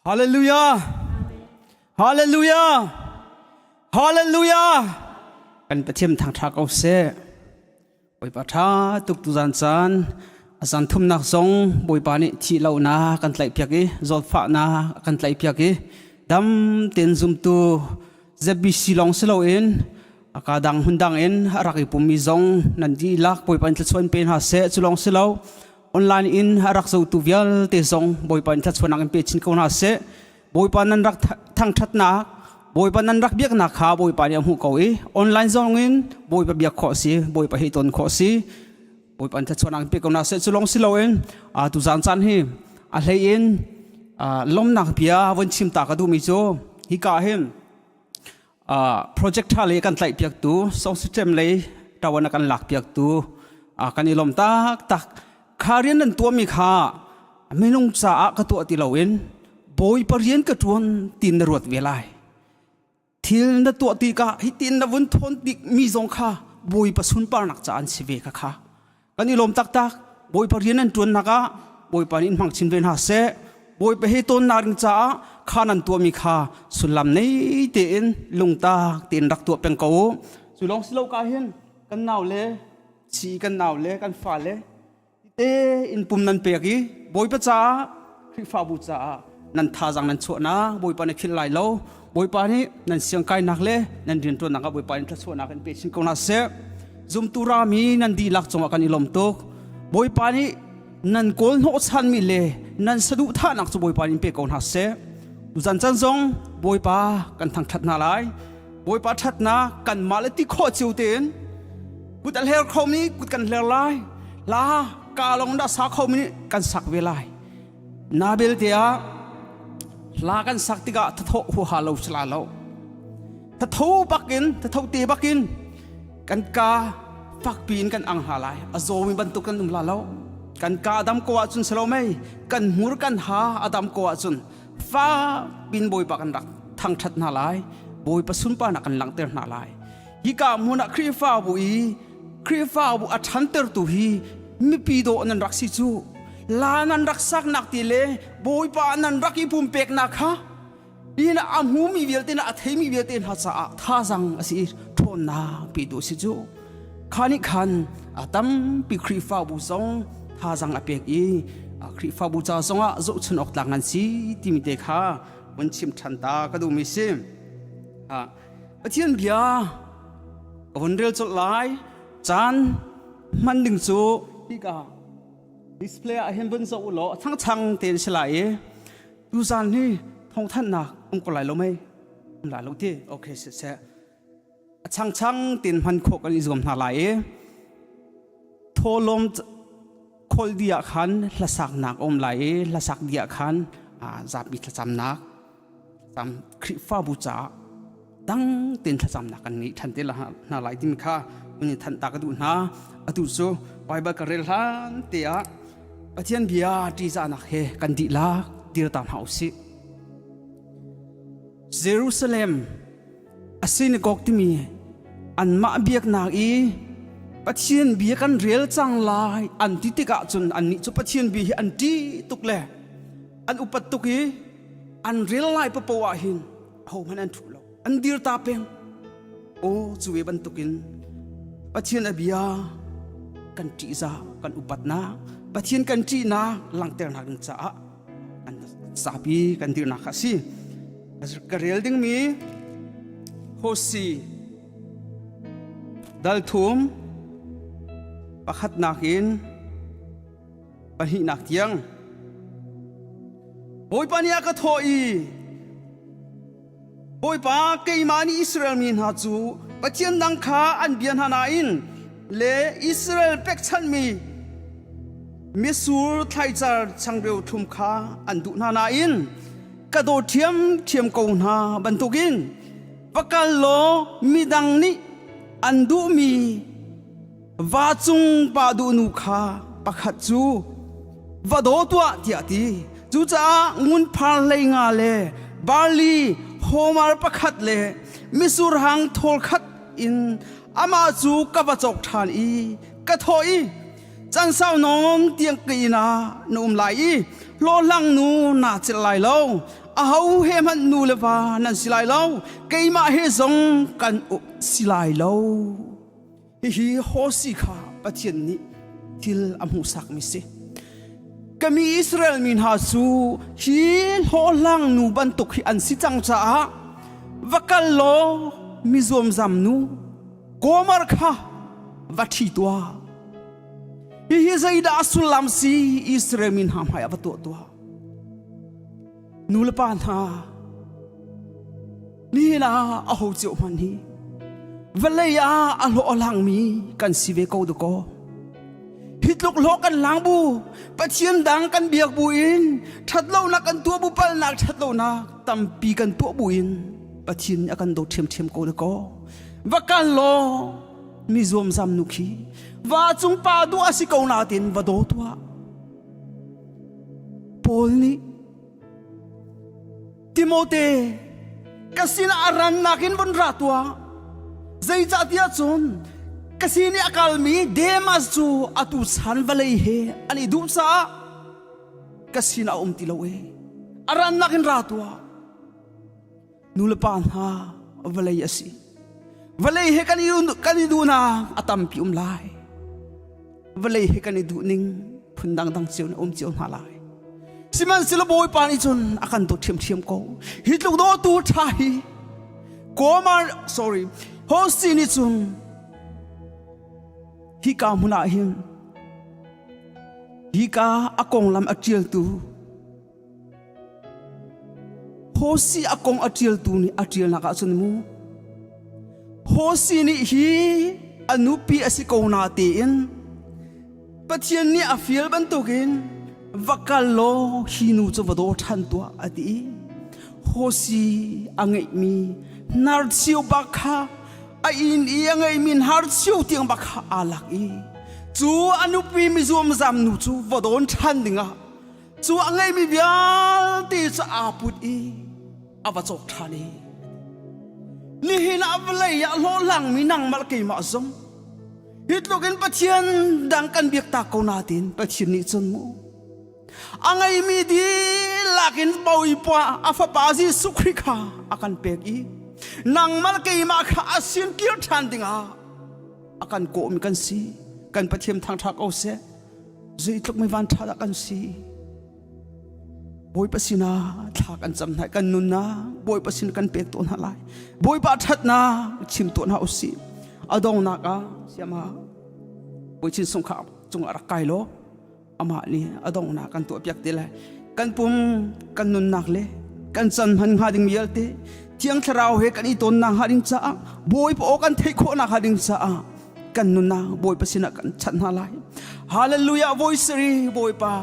Hallelujah! Hallelujah! Hallelujah! Kan Pathian thangṭha ko seh. Bawipa ṭha tuk tuzan caan a zan thumnak zong Bawipa nih thih lonak kan tlaihpiak i zawtfahnak a kan tlaihpiak i dam tein zumtu ZBC lawng si loin aka dang hmun dang in a rak i pummi zong nan dihlak Bawipa in thluachuah in pe hna seh. Cu lawng si lo online in a rak zohtu vialte zong Bawipa in thluachuahnak in pe chin ko hna seh. Bawipa nan rak thangṭhatnak, Bawipa nan rak biaknak kha Bawipa nih a hmuh ko i online zong in Bawipa biak khawh si, Bawipa hi ton khawh si. Bawipa in thluachuahnak in pe ko hna seh. Cu lawng si loin tu zan caan hi a hlei in lawmnak bia von chim ta ka duhmi cu hika hin project ṭha lei kan tlaihpiaktu sound system lei ṭawan a kan lakpiaktu kan i lawm taktak. Kha rian nan tuahmi kha minung caah ka tuah ti loin Bawipa rian ka ṭuan tiin na ruat ve lai. Thil na tuah tikah hitin na vun thawn mi zong kha Bawipa sunparnak caah an si ve kha kha. Kan i lawm taktak. Bawipa rian an ṭuannak ah Bawipa nih in hmang chin ve hna seh. Bawipa he tawnnak ding caah kha nan tuahmi kha sullam nei tein lungtak tein rak tuah peng ko u. Cu lawng si lo ka hin kan nau le chi kan nau le kan fale te in pum nan pek i Bawipa caah Khrihfabu caah nan thazaang nan chuahnak Bawipa nih philh lai lo. Bawipa nih nan siangkainak le nan rianṭuannak ah Bawipa nih thluachuahnak in pe chin ko hna seh. Zumtu rami nan dihlak cungah kan i lawm tuk. Bawipa nih nan kawl hnawhchanmi le nan saduhthahnak cu Bawipa nih in pe ko hna seh. Tuzan chan zong Bawipa kan thangṭhat hna lai. Bawipa ṭhatnak kanmah le ti khawh cio tein kut a hler khomi kut kan hler lai. La ka lawng dah sa khomi nih kan sak ve lai. Na belte ah hla kan sak tikah thathawh huaha lo si la lo. Thatho bakin, thatho te bakin kan ka fakpi in kan ang hna lai. A zawmi bantuk kan um la lo. Kan ka a dam ko ahcun si lo mei, kan hmur kan ha a dam ko ahcun fa pin Bawipa kan rak thangṭhat hna lai. Bawipa sunparnak kan langhter hna lai. Hika hmun ah Khrihfabu i Khrihfabu a ṭhantertu hi mipi dawh nan rak si cu. La nan rak saknak ti le Bawipa nan rak i pumpeknak kha inn a hmumi vialte na a theimi vialte hna caah thazaang a si i ṭhawnnak petu a si cu. Kha nih khan a tampi Khrihfabu zong thazaang a pek i Khrihfabu ca zongah zohchun awk tlak nan si timi te kha vun chim ṭhan ta ka duhmi si. Pathian bia ka vun rel colh lai. Caan hman ding cu hika display ah hin vun zoh u law a changchang tein si lai i tuzaan hi thawngthanhnak um ko lai lo mei? Um lai lo ti. Okay, siseh. A changchang tein hman khawh kan i zuam hna lai i thawlawm khawl dih ah khan hlasaknak a um lai i hlasak dih ah khan zapi thlacamnak thlacam Khrihfabu caah dang tein thlacamnak kan ngei ṭhan te hna lai timi kha hun in thanh ta ka duh hna. Atu cu Baibal ka rel hlan te ah Pathian bia ṭihzahnak he kan dihlak dir ta hna u sih. Jerusalem a synagogue timi anmah biaknak i Pathian bia kan rel cang lai an ti tikah cun annih cu Pathian bia hi an ṭih tuk le an upat tuk i an rel lai papoh ah hin ahohmanh an ṭhu lo, an dir ta peng. Aw, cu ve bantukin Pathian a bia kan ṭihzah, kan upatnak, Pathian kan ṭihnak langhternak ding caah an zapi kan dirnak kha a si. Ka rel dingmi Hosi dal thum pakhatnak in pahnihnak tiang. Bawipa nih a ka thawh i, Bawipa, keimah nih Israel mi hna cu pathian dang kha an bia hna nain le Israel pekchanhmi mitsur thlaicar changreu thlum kha an duh hna nain ka daw ṭhiamṭhiam ko hna bantukin va kal law midang nih an duhmi va cung pa duhnu kha pakhat cu va daw tuah tiah a ti. Cucaah ngun phar 15 le barli homar pakhat le mitsur hang thawl khat in amah cu ka va cawk ṭhan i ka thawh i, Can sau nawn tiang ka inn ah na um lai i hlawhhlang nu naa celh lai lo. Aho he hmanh nu le va nan si lai lo, keimah he zong kan si lai lo. Hihi Hosi kha Pathian nih thil a hmuhsakmi si. Ka mi Israel mi hna cu hi hlawhhlang nu bantuk hi an si cang caah va kal law mi zuamzam nu Gomer kha va ṭhi tuah. Hihi zeidah a sullam si Israel mi hna hmaiah va tuah tuah. Nu le pa hna, nihin ah aho cio hmanh hi vawlei ah a hlawh a langmi kan si ve ko dakaw. Hi tluk hlawh kan lang bu, Pathian dang kan biak bu in, ṭhatlonak kan tuah bu palnak ṭhatlonak tampi kan tuah bu in Pathian nih a kan dawt ṭhiamṭhiam ko dakaw. Va kal law mi zuamzam nu khi va cung pa duh a si ko natin va daw tuah. Paul nih Timote ka sinah a rannak in vun ra tuah zeicahtiah cun ka sin i a kalmi Demas cu atu chan vawlei he an i duh caah ka sinah a um ti lo e a rannak in ra tuah. Nu le pa hna, vawlei a si, vawlei he kan i kan i duhnak a tampi um lai. Vawlei he kan i duh ning phun dangdang cio na um cio hna lai. Sihmanhsehlaw Bawipa nih cun a kan dawt ṭhiamṭhiam ko. Hi tluk dawtu ṭha hi Gomer, sorry, Hosi nih cun hika hmun ah hin hika a konglam a ṭialtu Hosi a kong a ṭialtu nih a ṭialnak ahcun mu Hosi nih hi a nupi a si ko na tein Pathian nih a fial bantukin va kal law hi nu cu va daw ṭhan tuah a ti i Hosi a ngeihmi hnarchio bak kha a inn i a ngeihmi hnarchio tiang bak kha aa lak i cu a nupi mizuamzam nu cu va dawn ṭhan dingah cu a ngeihmi vialte cu aa put i a va cawk ṭhan i nihin ah vawlei ah hlawhhlangmi nangmah keimah zong hi tluk in Pathian dang kan biak tak ko natin Pathian nih cun mu a ngeimi dihlak in Bawipa a fapa Jesuh Khrih kha a kan pek i nangmah keimah kha a sin kir ṭhan dingah a kan kawhmi kan si. Kan Pathian thangṭha ko seh. Zeitluk mi van ṭha dah kan si. Bawipa sinah thla kan cam hna, kan nunnak Bawipa sin kan pek tawn hna lai. Bawipa ṭhatnak chim tawn hna usih. A donghnak ah siama Bawi Chin Sung kha cungah rak kai law amah nih a donghnak kan tuahpiak te lai. Kan pum kan nunnak le kan can hman hnga ding vialte Thiang Thlarau he kan i tonnak hnga ding caah Bawipa aw kan theih khawhnak hnga ding caah kan nunnak Bawipa sinah kan chanh hna lai. Hallelujah. Voi sari Bawipa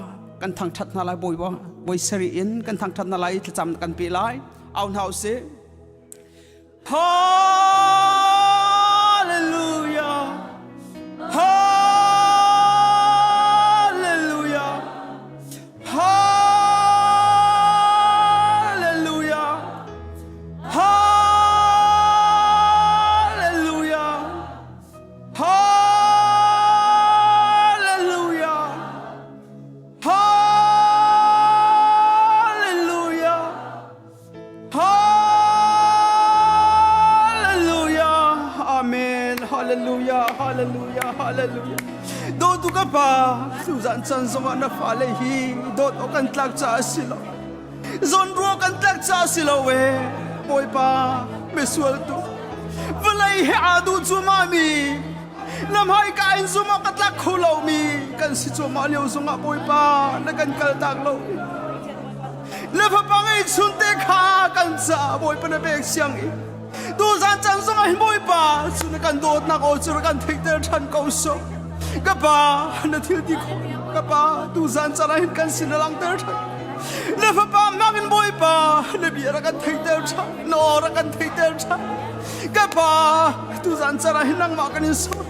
kan thangthat hna lai. Bawipa voi sari in kan thangthat hna lai, thlacam kan pe lai. Au hna usih. Hallelujah, Hallelujah, Hallelujah, Hallelujah, Hallelujah, Hallelujah, Hallelujah. Amen. Hallelujah. Hallelujah. Hallelujah. Dawtu ka pa, tuzan chan zongah na fale hi dawt awk kan tlak caah si lo. Zawn ruah kan tlak caah si lo e. Bawipa, misual tu. Vawlei he aa duh cuahmah mi, na hmaika in zumh awk ka tlak kho lomi kan si cuahmah lio zongah Bawipa na kan kaltak lo. Na fapa ngeihchun te kha kan caah Bawipa na pek siang i tuzan caan zongah hin Bawipa cu na kan dawtnak aw cu kan theihter ṭhan ko sawh. Ka pa na thil ti khawh, ka pa tuzan caan ah hin kan sin na langhter ṭhan. Na fapa hmang in Bawipa na bia rak kan theihter ṭhan, na aw rak kan theihter ṭhan. Ka pa tuzan caan ah hin nangmah kan in sawm.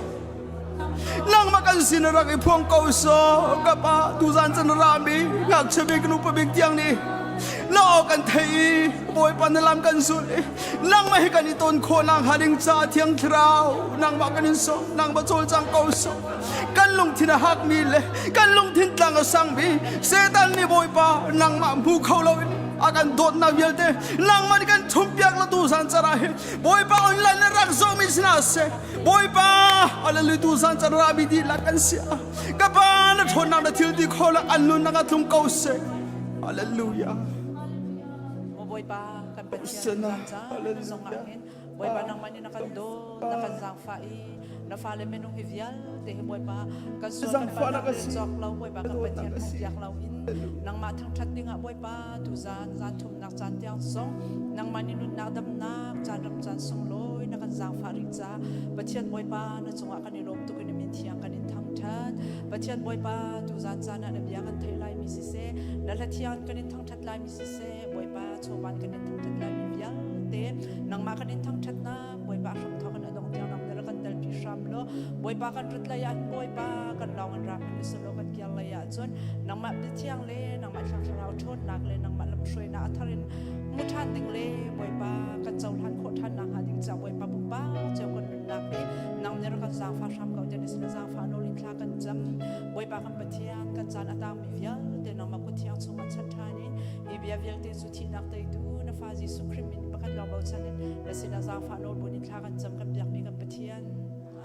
Nangmah kan sin rak i phuang ko so ka pa tuzan can rami ngakchia bik nupa bik tiang nih na aw kan thei i Bawipa na lam kan zul i nangmah hi kan i ton khawh nak hnga ding ca Thiang Thlarau nangmah kan in sawm, nangmah cawlcang ko so kan lungthin a hakmi le kan lungthin tlang a sangmi Satan nih Bawipa nangmah hmu kho loin. A kan dawtnak vialte nangmah nih kan thumpiak la tu zan cara hi Bawipa online na rak zohmi si hna seh. Bawipa hallelujah tu zan can ra mi dihlak kan si. Ka pa na ṭhawnnak na thil ti kho la an nunnak ah tlung ko seh. Hallelujah. Maw Bawipa kan Pathian zan caan zongah hin Bawipa nangmah nih na kan dawt na kan zaangfah i na fale minung hi vialte hi Bawipa kan sual kan palhnak le cawk lo Bawipa kan Pathian phungpiak lo in nangmah thangṭhat dingah Bawipa tuzan zan thumnak caan tiang zong nangmah nih nunnak damnak caan ram caan sunglawi na kan zaangfah rih ca Pathian Bawipa na cungah kan i lawm tuk in na min thiang kan in thangṭhat Pathian Bawipa tuzan caan ah na bia kan theih laimi siseh na hla thiang kan in thangṭhat laimi siseh Bawipa chawvan kan in thangṭhat laimi vialte nangmah kan in thangṭhatnak Bawipa hramthawk in a dong tiang ram na kan telpi hram law Bawipa kan rat lei ah Bawipa kan lawng in ram in usulaw kan kiar lei ah cun nangmah biathiang le nangmah thiang thlarau ṭhawnnak le nangmah lamhruainak a thar in hmu ṭhan ding le Bawipa kan cohlan khawh ṭhan nakhnga ding ca Bawipa pumpak cio kan nunnak hi nang nih rak kan zaangfah hram ko tiah na zaangfah nawl in thla kan cam Bawipa kan Pathian kan caan a tangmi vialte nangmah kut thiang chungah chan ṭhan in hi bia vialte cu thihnak teitu na fa Jesuh Khrih min pakhat lawng bochan in na sinah zaangfah nawl buin in thla kan cam kan biakmi kan Pathian.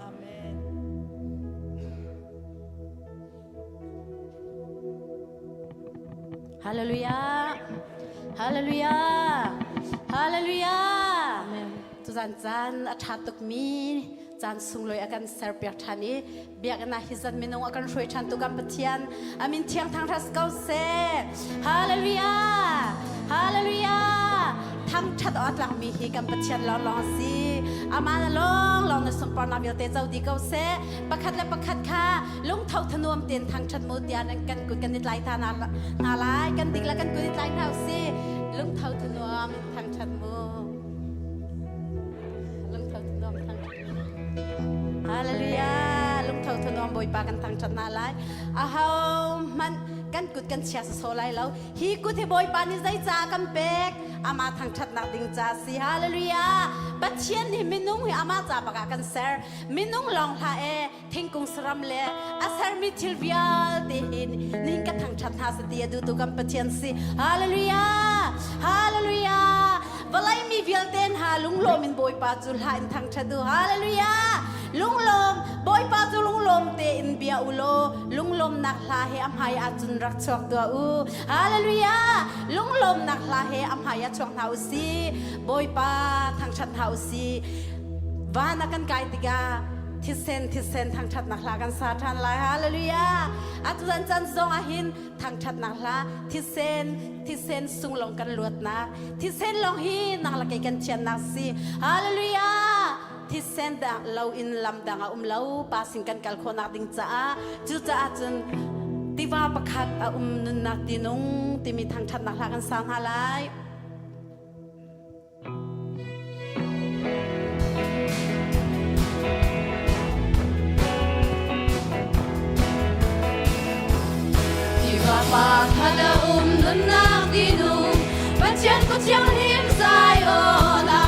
Amen. Hallelujah. Hallelujah. Hallelujah. Amen. Tuzan caan a ṭha tukmi caan sunglawi a kan serpiak ṭhan i biakinn ah hi zan minung a kan hruai ṭhan tu kan Pathian amin thiang thangṭhat ko seh. Hallelujah. Hallelujah. Thangṭhat awk a tlakmi hi kan Pathian lawnglawng a si. Amah na lawnglawng na sunparnak vialte co dih ko seh. Pakhat le pakhat kha lungtho thanuam tein thangṭhat mu tiah nan kan kut kan i tlai ta hna lai. Kan dik le kan kut i tlai hna usih. Lungtho thanuam in thangṭhat mu. Lungtho thanuam thangṭhat. Hallelujah. Lungtho thanuam Bawipa kan thangṭhat hna lai. Aho hmanh kan kut kan chia sasaw lai lo. Hi kut hi Bawipa nih zeicah a kan pek? Amah thangṭhatnak ding ca si. Hallelujah. Pathian nih minung hi amah ca bak ah kan ser. Minung lawng hlah e thingkung saram le a sermi thil vialte hi nihin ka thangṭhat hna sati a duhtu kan Pathian si. Hallelujah! Hallelujah! Vawlei mi vialte hna lunglawm in Bawipa cu hla in thangṭhat u. Hallelujah! Lunglawm Bawipa cu lunglawm tein bia u law lunglawmnak hla he a hmai ah cun rak chuak tuah u. Hallelujah! Lunglawmnak hla he a hmai ah chuak hna u si. Bawipa thangṭhat hna u si. Van a kan kai tikah thisen thisen thangṭhatnak hla kan sa ṭhan lai. Hallelujah! Atu zan can zong ah hin thangṭhatnak hla thisen thisen sung lawng kan luatnak thisen lawng hi nang le kei kan thiannak si. Hallelujah! Thisen dang lo in lam dang a um lo pa sin kan kal khawhnak ding caah cucaah cun tiva pakhat a um nunnak tinung timi thangṭhatnak hla kan sa hna lai. Tiva pakhat a um nunnak tinung Pathian ku thianghlim Zion ah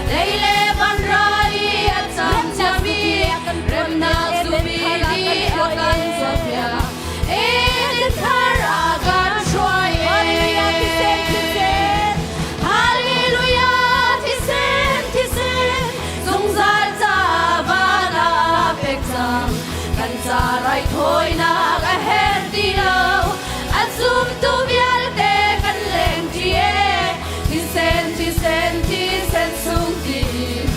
Lei le van ral i a cam ciami remnak zupi li a kan tuahpiak Eden thar a kan hruai Hallelujah thisen thisen zungzal ca van ah pek cang kan ca raithawinak a herh ti lo a zumtu vialte kan leng ṭi e thisen thisen thisen sung tiin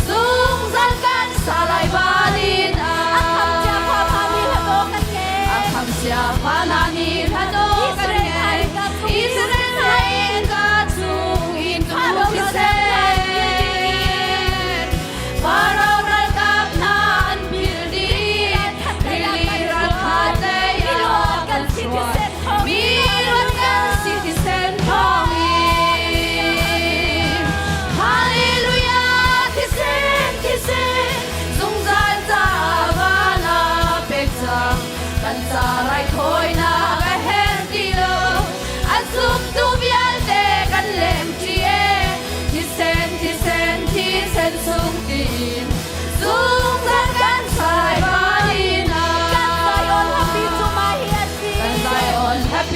zungzal kan sa lai valin a kham cia pha ni hla kan ngei Israel hain ka chung in ka thisen Pharaoh ralkap hna an phil dih rili ralkhat lei ah kan hruai mi ruat kan si thisen thawngin Hallelujah thisen thisen zungzal ca van ah pek cang kan ca raithawinak a herh ti lo a zumtu vialte kan lem ṭi e thisen thisen thisen sung tiin zungzal kan sai valina Kan Zion happy cu mah hi a si. Kan Zion happy.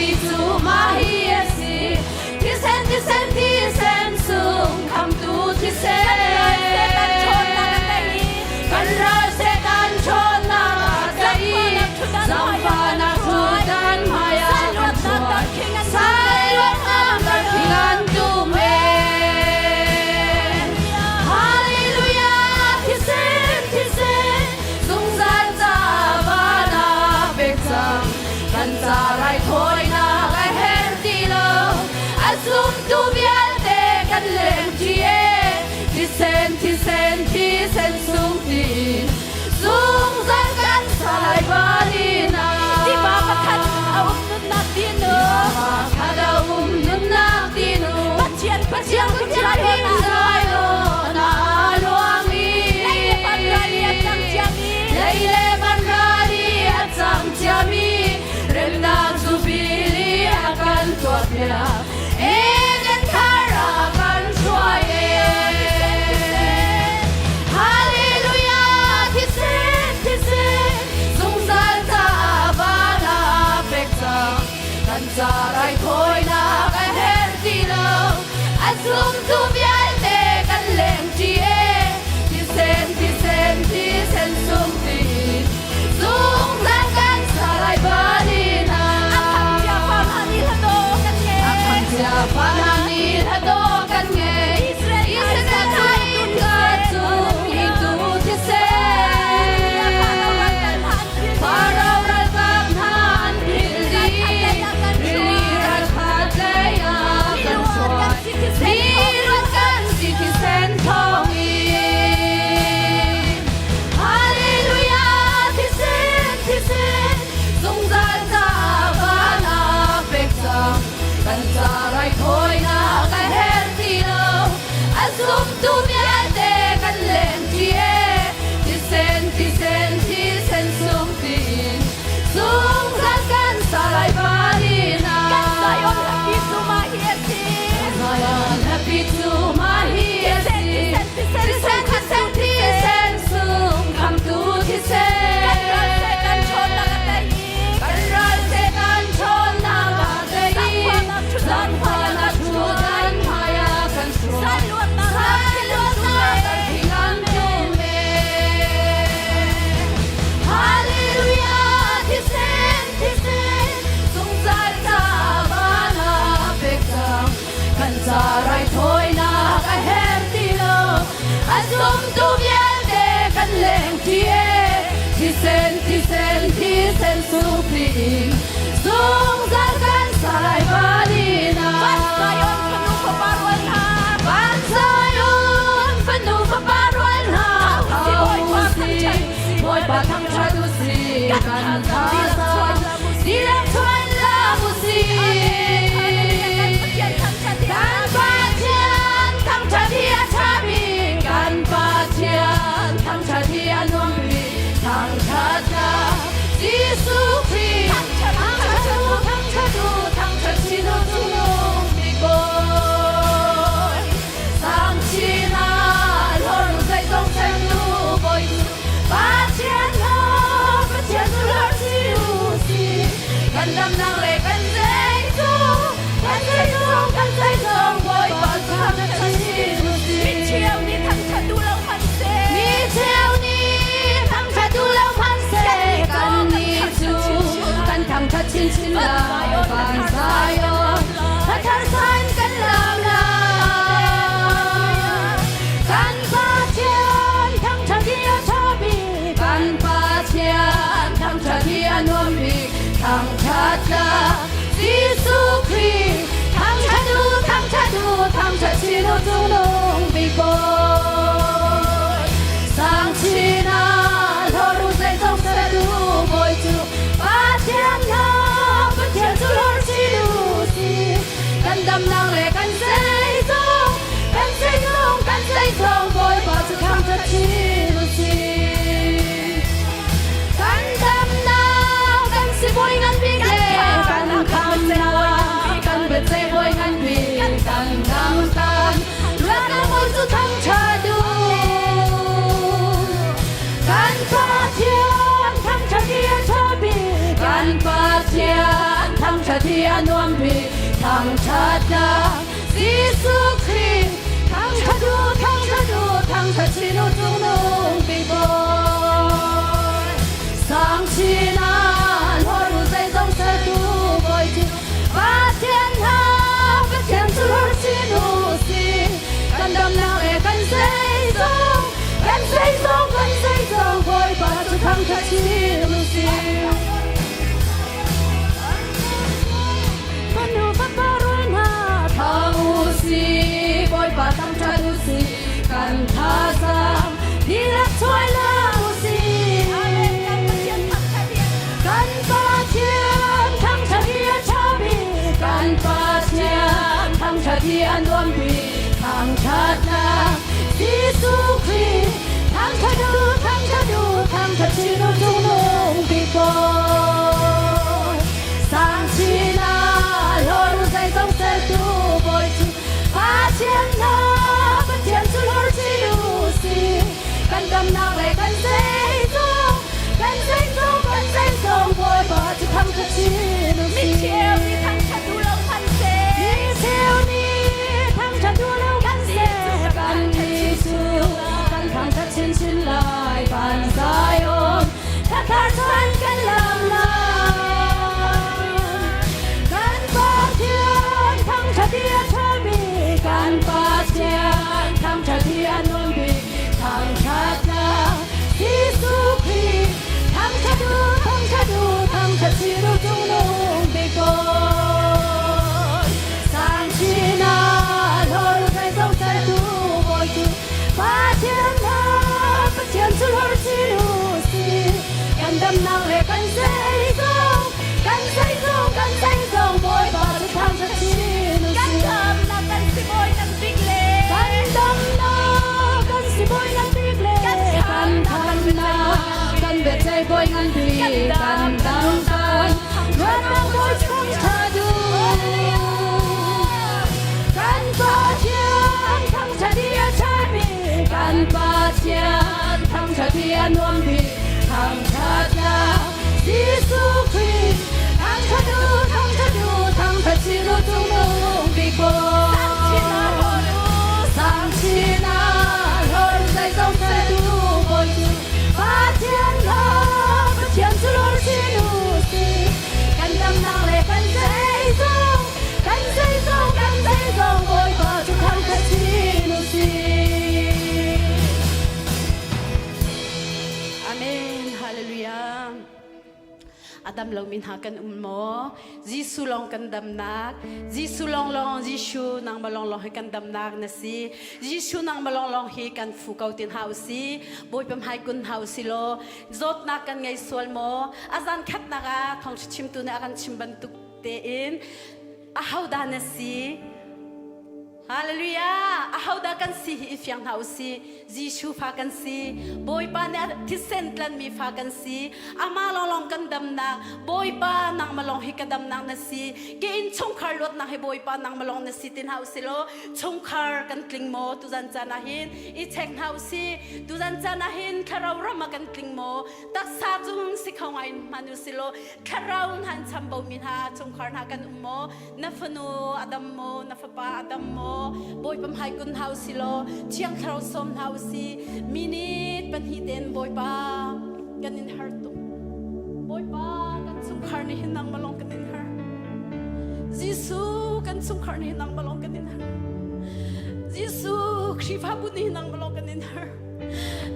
leng thi e thisen thisen thisen sungpi in zungzal kan sai valina Van Zion fanu fapa rual hna Van Zion fanu fapa rual hna Bawipa thangṭhat u si. Bawipa thangṭhat u si Kan kan thazaang thazaang dihlak chuan lam u si Kan Pathian thangṭhat hi Kan Pathian thangṭhat hi a ṭha bik kan Pathian thangṭhat hi a nuam bik thangṭhatnak Jesuh Khrih Thangṭhat u, thangṭhat u thangṭhat u thangṭhat chin u cungnung bik Bawi sang chin ah hlor u zeizong sertu Bawi cu Pathian hlor Pathian cu hlor si u si kan damnak le kan zeizong kan zeizong kan zeizong Bawipa thangṭhat chin u si Mi cheu nih thangṭhat duh lo hmanhseh Mi cheu nih thangṭhat duh lo hmanhseh kannih cu kan thangṭhat chinchin lai van Zion thar san kan lam lai kan Pathian thangṭhat hi a ṭha bik kan Pathian thangṭhat hi a nuam bik thangṭhat la Jesuh Khrih thangṭhat u thangṭhat u thangṭhat chin u cungnung bik Bawi sang chin ah hlor u zeizong ser u Bawi cu Pathian hna Pathian cu hlor chin u si kan damnak le kan zeizong kan zeizong kan zeizong Bawipa cu thangṭhat chin u si kan damnak kan sibawi ngan bik le kan khamnak kan biaceih bawi ngan bik kan dangtan luatnak bawi cu thangṭhat u kan Pathian thangṭhat hi a ṭha bik kan Pathian thangṭhat hi a nuam bik thangṭhatnak Jesuh Khrih thangṭhat u thangṭhat u thangṭhat chin u cungnung bik Bawi sang chin ah hlor u zeizong sertu Bawi cu Pathian hna Pathian cu hlor chin u si kan damnak le kan zeizong kan zeizong kan zeizong Bawipa cu thangṭhat chin u si Fanu fapa rual hna tha u si Bawipa thangṭhat u si kan thazaang dihlak chuai la u si Amen kan Pathian thangṭhat hi Kan Pathian thangṭhat hi a ṭha bik kan Pathian thangṭhat hi a nuam bik thangṭhatnak Jesuh Khrih thangṭhat u thangṭhat u thangṭhat chin u cungnung bik Bawi sang chin ah hlor u zeizong sertu Bawi cu Pathian hna Pathian cu hlor chin u si kan damnak le kan zeizong kan zeizong kan zeizong Bawipa cu thangṭhat chin u Mi si cheu nih thangṭhat duh lo hmanhseh Mi cheu nih thangṭhat duh lo hmanhseh kannih cu kan thangṭhat chinchin lai van Zion thar chuan kan lam lai kan Pathian thangṭhat hi a ṭha bik kan Pathian thangṭhat hi a nuam bik thangṭhatnak Jesuh Khrih thangṭhat u thangṭhat u thangṭhat chin u cungnung bik Bawi sang chin ah hlor u zeizong sertu Bawi cu Pathian hna Pathian cu hlor chin u si kan damnak le kan zeizong kan zeizong kan zeizong Bawipa cu thangṭhat chin u Kan si damnak kan sibawi ngan bik le kan damnak kan sibawi ngan bik le Kan kan khamnak kan biaceih bawi ngan bik kan dangtan luatnak bawi thangṭhat u kan Pathian thangṭhat hi a ṭha bik kan Pathian thangṭhat hi a nuam bik thangṭhatnak Jesuh Khrih thangṭhat u thangṭhat u thangṭhat chin u cungnung bik Sang chin ah Bawi hlor u sang chin ah hlor u zeizong sertu Bawi cu Pathian hna Pathian cu hlor chin u si kan damnak le kan zeizong kan zeizong kan zeizong Bawipa cu thangṭhat chin u si. dam lomi hna kan um maw? Jesuh lawng kan damnak. Jesuh lawng lawng Jesuh nangmah lawng lawng hi kan damnak na si. Jesuh nangmah lawng lawng hi kan fu ko tin hau si. Bawipa hmai kun hau si law zawtnak kan ngei sual maw? A zan khatnak ah thawngṭha chimtu nih a kan chim bantuk tein ahodah na si? Hallelujah! Ahodah kan si hi i fiang hna u si. Jesuh fa kan si. Bawipa nih a thisen tlanmi fa kan si. Amah lawnglawng kan damnak. Bawipa nangmah lawng hi ka damnak na si. Ke in chungkhar luatnak hi Bawipa nangmah lawng na si ti hna u si law chungkhar kan tling maw tuzan caan ah hin i check hna u si. Tuzan caan ah hin thlarau ram ah kan tling maw? Taksa cung si kho ngai in hman u si law thlarau hna an chambaumi hna chungkhar hna kan um maw? Na fanu a dam maw? Na fapa a dam maw? Bawipa hmai kun hna usih law Thiang Thlarau sawm hna usih. Minute pahnih tein Bawipa kan in har tuk. Bawipa kan chungkhar nih hin nangmah lawng kan in har. Jesuh kan chungkhar nih hin nangmah lawng kan in har. Jesuh Khrihfabu nih hin nangmah lawng kan in har.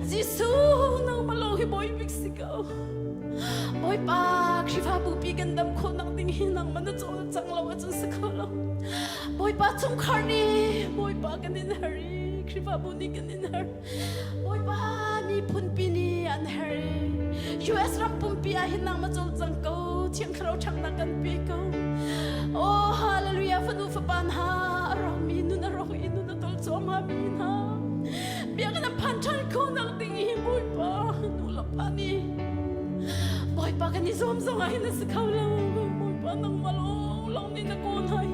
Jesuh nangmah lawng hi Bawi bik si ko. Bawipa Khrihfabu pi kan dam khawh nak ding hi nangmah na cawl cang lo ahcun si kho lo. Bawipa chungkhar nih Bawipa kan in har i Khrihfabu nih kan in har. Bawipa miphun pi nih an har i US ram pumpi ah hin nangmah cawl cang ko Thiang Thlarau ṭhangnak kan pe ko. Oh hallelujah fanu fapa hna a rawkmi nun a rawk i nun a tol cuahmah mi hna biakinn a phan ṭhan kho nak ding hi Bawipa nu le pa nih Bawipa kan i zuam zong ah hin a si kho lo Bawipa nangmah lawng lawng nih na kawl hna hi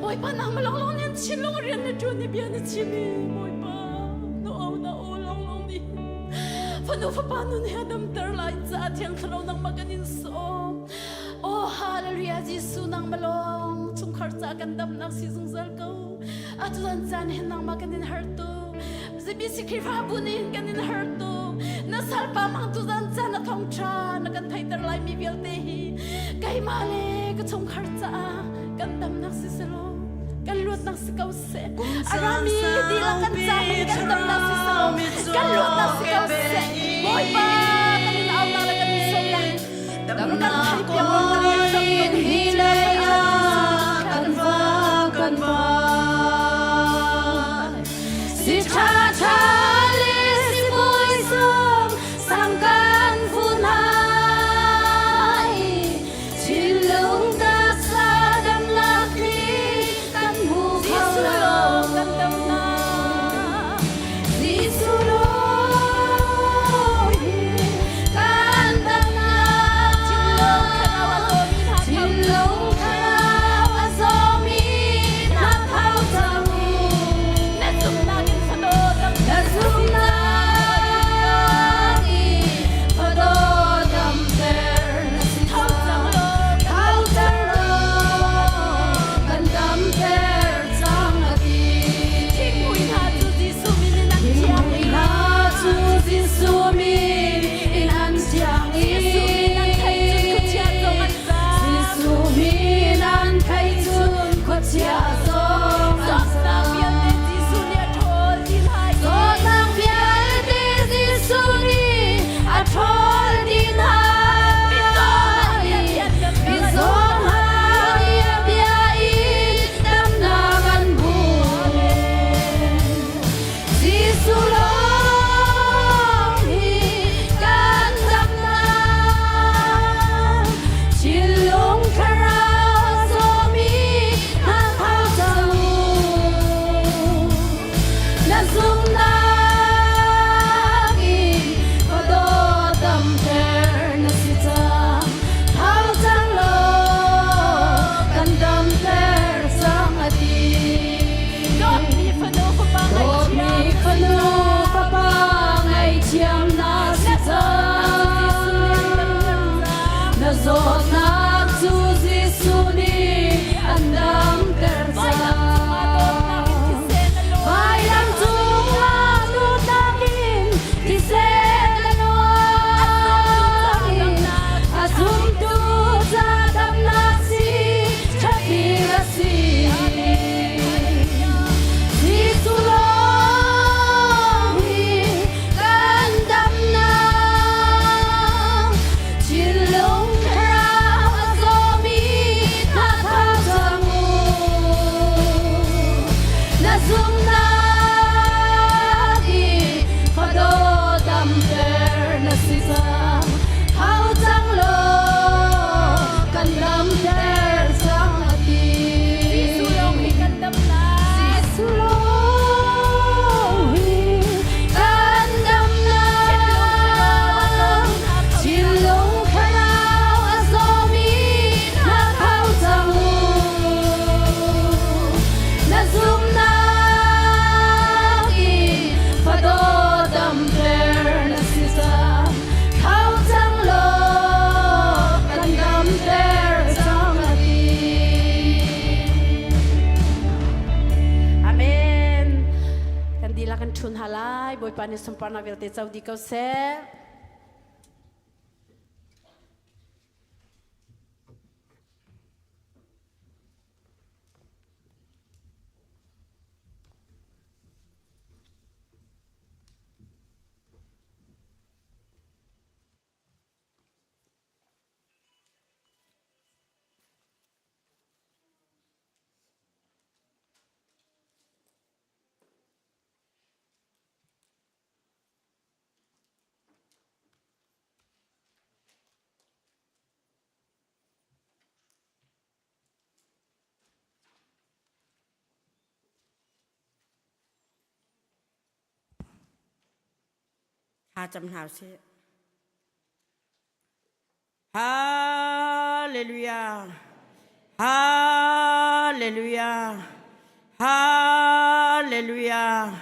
Bawipa nangmah lawng lawng nih an thinlung rian na ṭuan i bia na chim i Bawipa na aw na aw lawng lawng nih fanu fapa nun he damter lai caah Thiang Thlarau nangmah kan in sawm Oh hallelujah Jesuh nangmah lawng chungkhar ca kan damnak si zungzal ko atu zan caan hin nangmah kan in har tu ZBC Khrihfabu nih hin kan in har tu na salpa mang tu zan caan na thawngṭha na kan theihter lai mi vialte hi keimah le ka chungkhar caah kan damnak si selaw kan luatnak si ko seh arami dihlak kan caah hin kan damnak si selaw kan luatnak si ko seh Bawipa kan in aunak le kan in sawmnak Damnak kawlin hi lei ah kan va kan van. Si ṭha ṭha le si bawi sung sang kan vun hai. Thinlung taksa damnak hi kan hmu kho lo. Kan damnak Jesuh lawng hi kan damnak. Thinlung thlarau a zawmi hna thau cang u. Na zumhnak in fadaw damter na si cang. Thau cang law kan damter cang a ti. Thinghmui hna cu Jesuh min in an thiang i Jesuh min in an thiang i Jesuh min an theih cun khuachia zong an zaam. Zawtnak vialte Jesuh nih a ṭhawl dih hna. Mizaw hna a bia in damnak an hmu. Jesuh lawng hi kan damnak. Thinlung thlarau zawmi hna thau cang u. Na zumhnak in khuadawt damter na si cang. Thau cang law kan damter cang a ti. Dawtmi fanu fapa ngaihthiam na si cang. Na zawtnak cu Jesuh nih an damter cang. Vailam cungah dawtnak in thisen a luang i a zumtu ca damnak si ṭhatbik a si. Jesuh lawng hi kan damnak. Bawipa nih sunparnak vialte co dih ko seh. Thla cam hna usih. Hallelujah. Hallelujah. Hallelujah.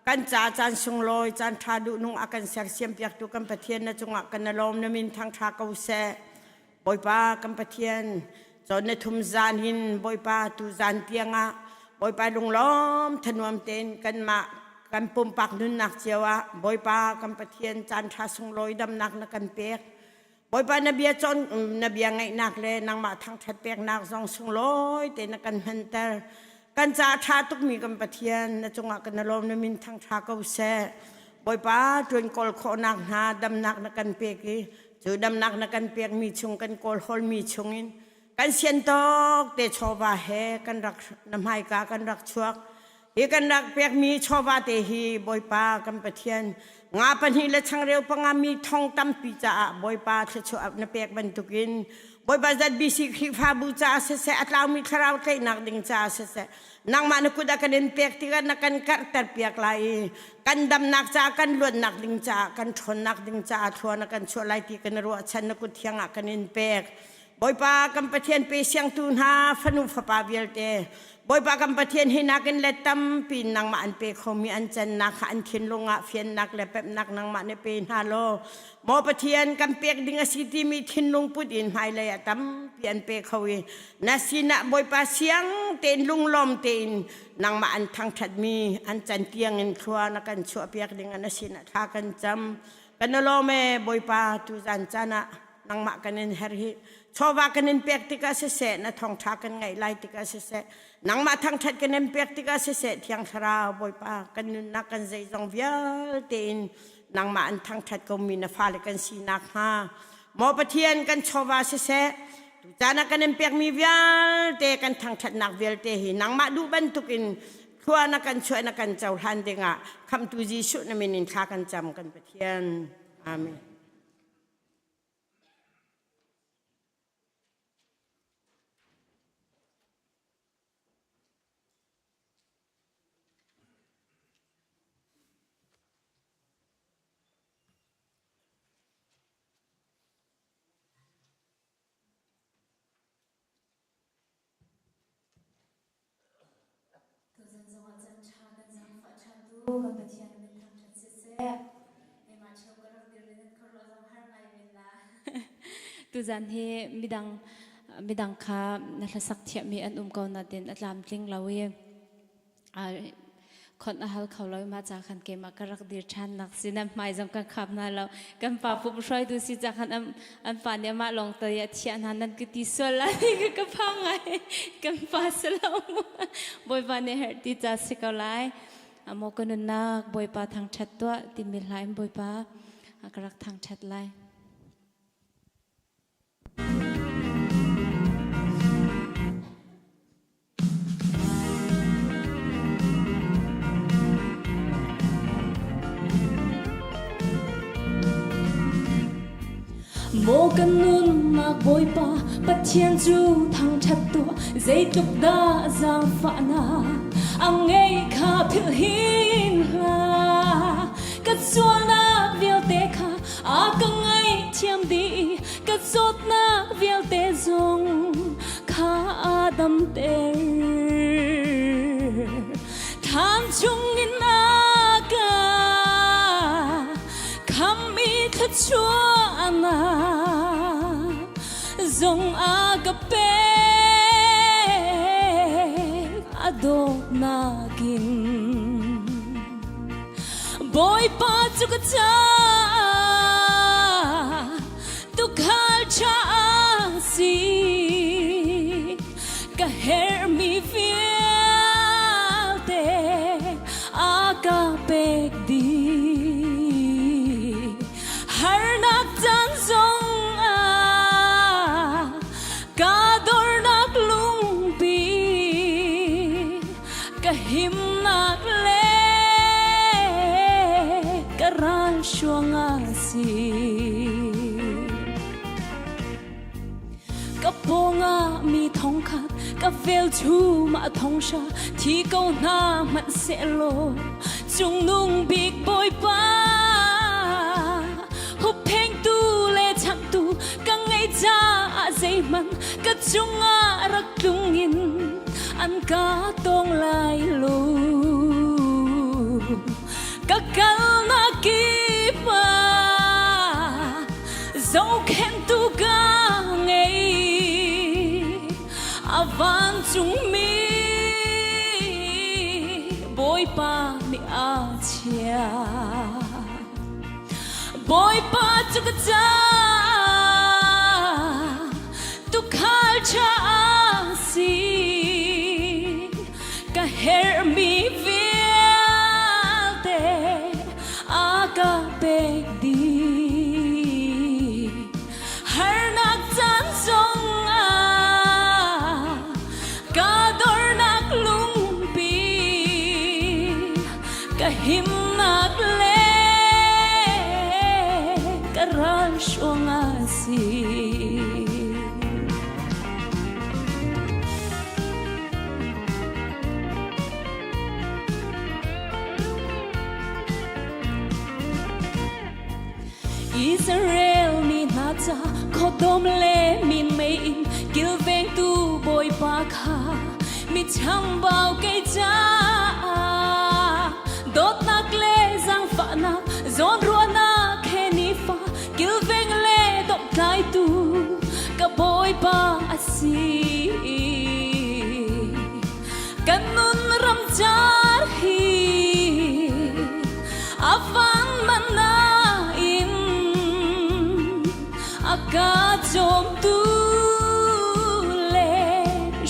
Kan ca caan sunglawi caan ṭha duh nung a kan sersiam piaktu kan Pathian na cungah kan lawm na min thangṭha ko seh. Bawipa kan Pathian cawn na thum zan hin Bawipa tu zan tiangah Bawipa lunglawm thanuam tein kanmah kan pumpak nunnak cio ah Bawipa kan Pathian caan ṭha sunglawi damnak na kan pek. Bawipa na bia cawn na bia ngaihnak le nangmah thangṭhat peknak zong sunglawi te na kan hmanter. Kan ca ṭha tukmi kan Pathian na cungah kan lawm na min thangṭha ko seh. Bawipa ṭuan kawl khawhnak hna damnak na kan pek i Cu damnak na kan pekmi chung kan kawlhawlmi chungin kan sian tawk te chawva he kan rak na hmaika kan rak chuak. Hi kan rak pekmi chawva te hi Bawipa kan Pathian nga pahnih le changreu panga mi thong tampi caah Bawipa thluachuah na pek bantukin Bawipa ZBC Khrihfabu caah siseh a tlaumi thlarau tlaihnak ding caah siseh nangmah na kut a kan in pek tikah na kan karhter piak lai i kan damnak caah kan luatnak ding caah kan ṭhawnnak ding caah thlua na kan chuah lai ti kan ruahchan na kut thiang ah kan in pek Bawipa kan Pathian pe siangtu hna fanu fapa vialte Bawipa kan Pathian hi nakin le tampi nangmah an pe khomi an cannak kha an thinlung ah fiannak le pemhnak nangmah na pe hna law Maw Pathian kan pek ding a si timi thinlung put in hmailei ah tampi an pe kho i na sinah Bawipa siang tein lunglawm tein nangmah an thangṭhatmi an can tiangin thlua na kan chuahpiak ding an sinah thla kan cam kan lawm e Bawipa tuzan caan ah nangmah kan in her hi chawva kan in pek tikah siseh na thawngṭha kan ngaih lai tikah siseh nangmah thangṭhat kan in pek tikah siseh thiang thlarau Bawipa kan nunnak kan zeizong vialte in nangmah an thangṭhat komi na fale kan si nakhnga maw Pathian kan chawva siseh Tucaan ah kan in pekmi vialte kan thangṭhatnak vialte hi nangmah duh bantukin thlua na kan chuah na kan cohlan dingah khamhtu Jesuh na min in thla kan cam kan Pathian. Amen. Tuzan zongah caan ṭha kan zaangfah ṭhantu kan Pathian min thangṭhat siseh. Keimah cheu ka rak dir in khuaruah zong har ngai men la. Tuzan hi midang midang kha na hlasak thiahmi an um ko natin a tlamtling lo i Khonh a hal kho lo i mah ca khan keimah ka rak dir ṭhan nak si nan hmai zong kan khap hna lo kan pa pup hruaitu si ca khan an pa nih amah lawng te a thiah hna nan ka ti sual lai ka ka phang ngai kan pa si lo Bawipa nih herh ti ca si ko lai maw ka nunnak Bawipa thangṭhat tuah timi hla in Bawipa ka rak thangṭhat lai. Maw kan nunnak Bawipa Pathian cu thangṭhat tuah zeitluk dah zaangfahnak a ngei kha philh hin hlah ka sualnak vialte kha a ka ngaihthiam dih ka zawtnak vialte zong kha a damter thlam chungin a ka kham i thluachuahnak zong a ka pek a dawtnak in. Bawipa cu ka caah tuukhal ṭha a si. Ka herhmi vialte a ka pek dih. Harnak caan zongah ka dornak lungpi ka himnak le ka ralhruang a si. Ka pawngah mi thongkhat ka velchum ah thonghra thi ko hna hmanh sehlaw cungnung bik Bawipa hupphengtu le changtu ka ngeih caah zeihmanh ka cungah rak tlung in an ka tawng lai lo. Ka kalnak kip ah zohkhenhtu ka ngei. A vancungmi Bawipa nih a chiah. Bawipa cu ka caah tuukhal ṭha a si. Ka herhmi vialte a ka pek dih. Harnak caan zongah ka dornak lungpi ka himnak le ka ralhruang a si. Israel mi hna ca khuadawm le minmei in kilvengtu Bawipa kha mi chambau kei caah dawtnak le zaangfahnak zawnruahnak he nifa kilveng le domhtlaitu ka Bawipa a si. Kan nun ramcar hi a vang man nain a ka cawmtu le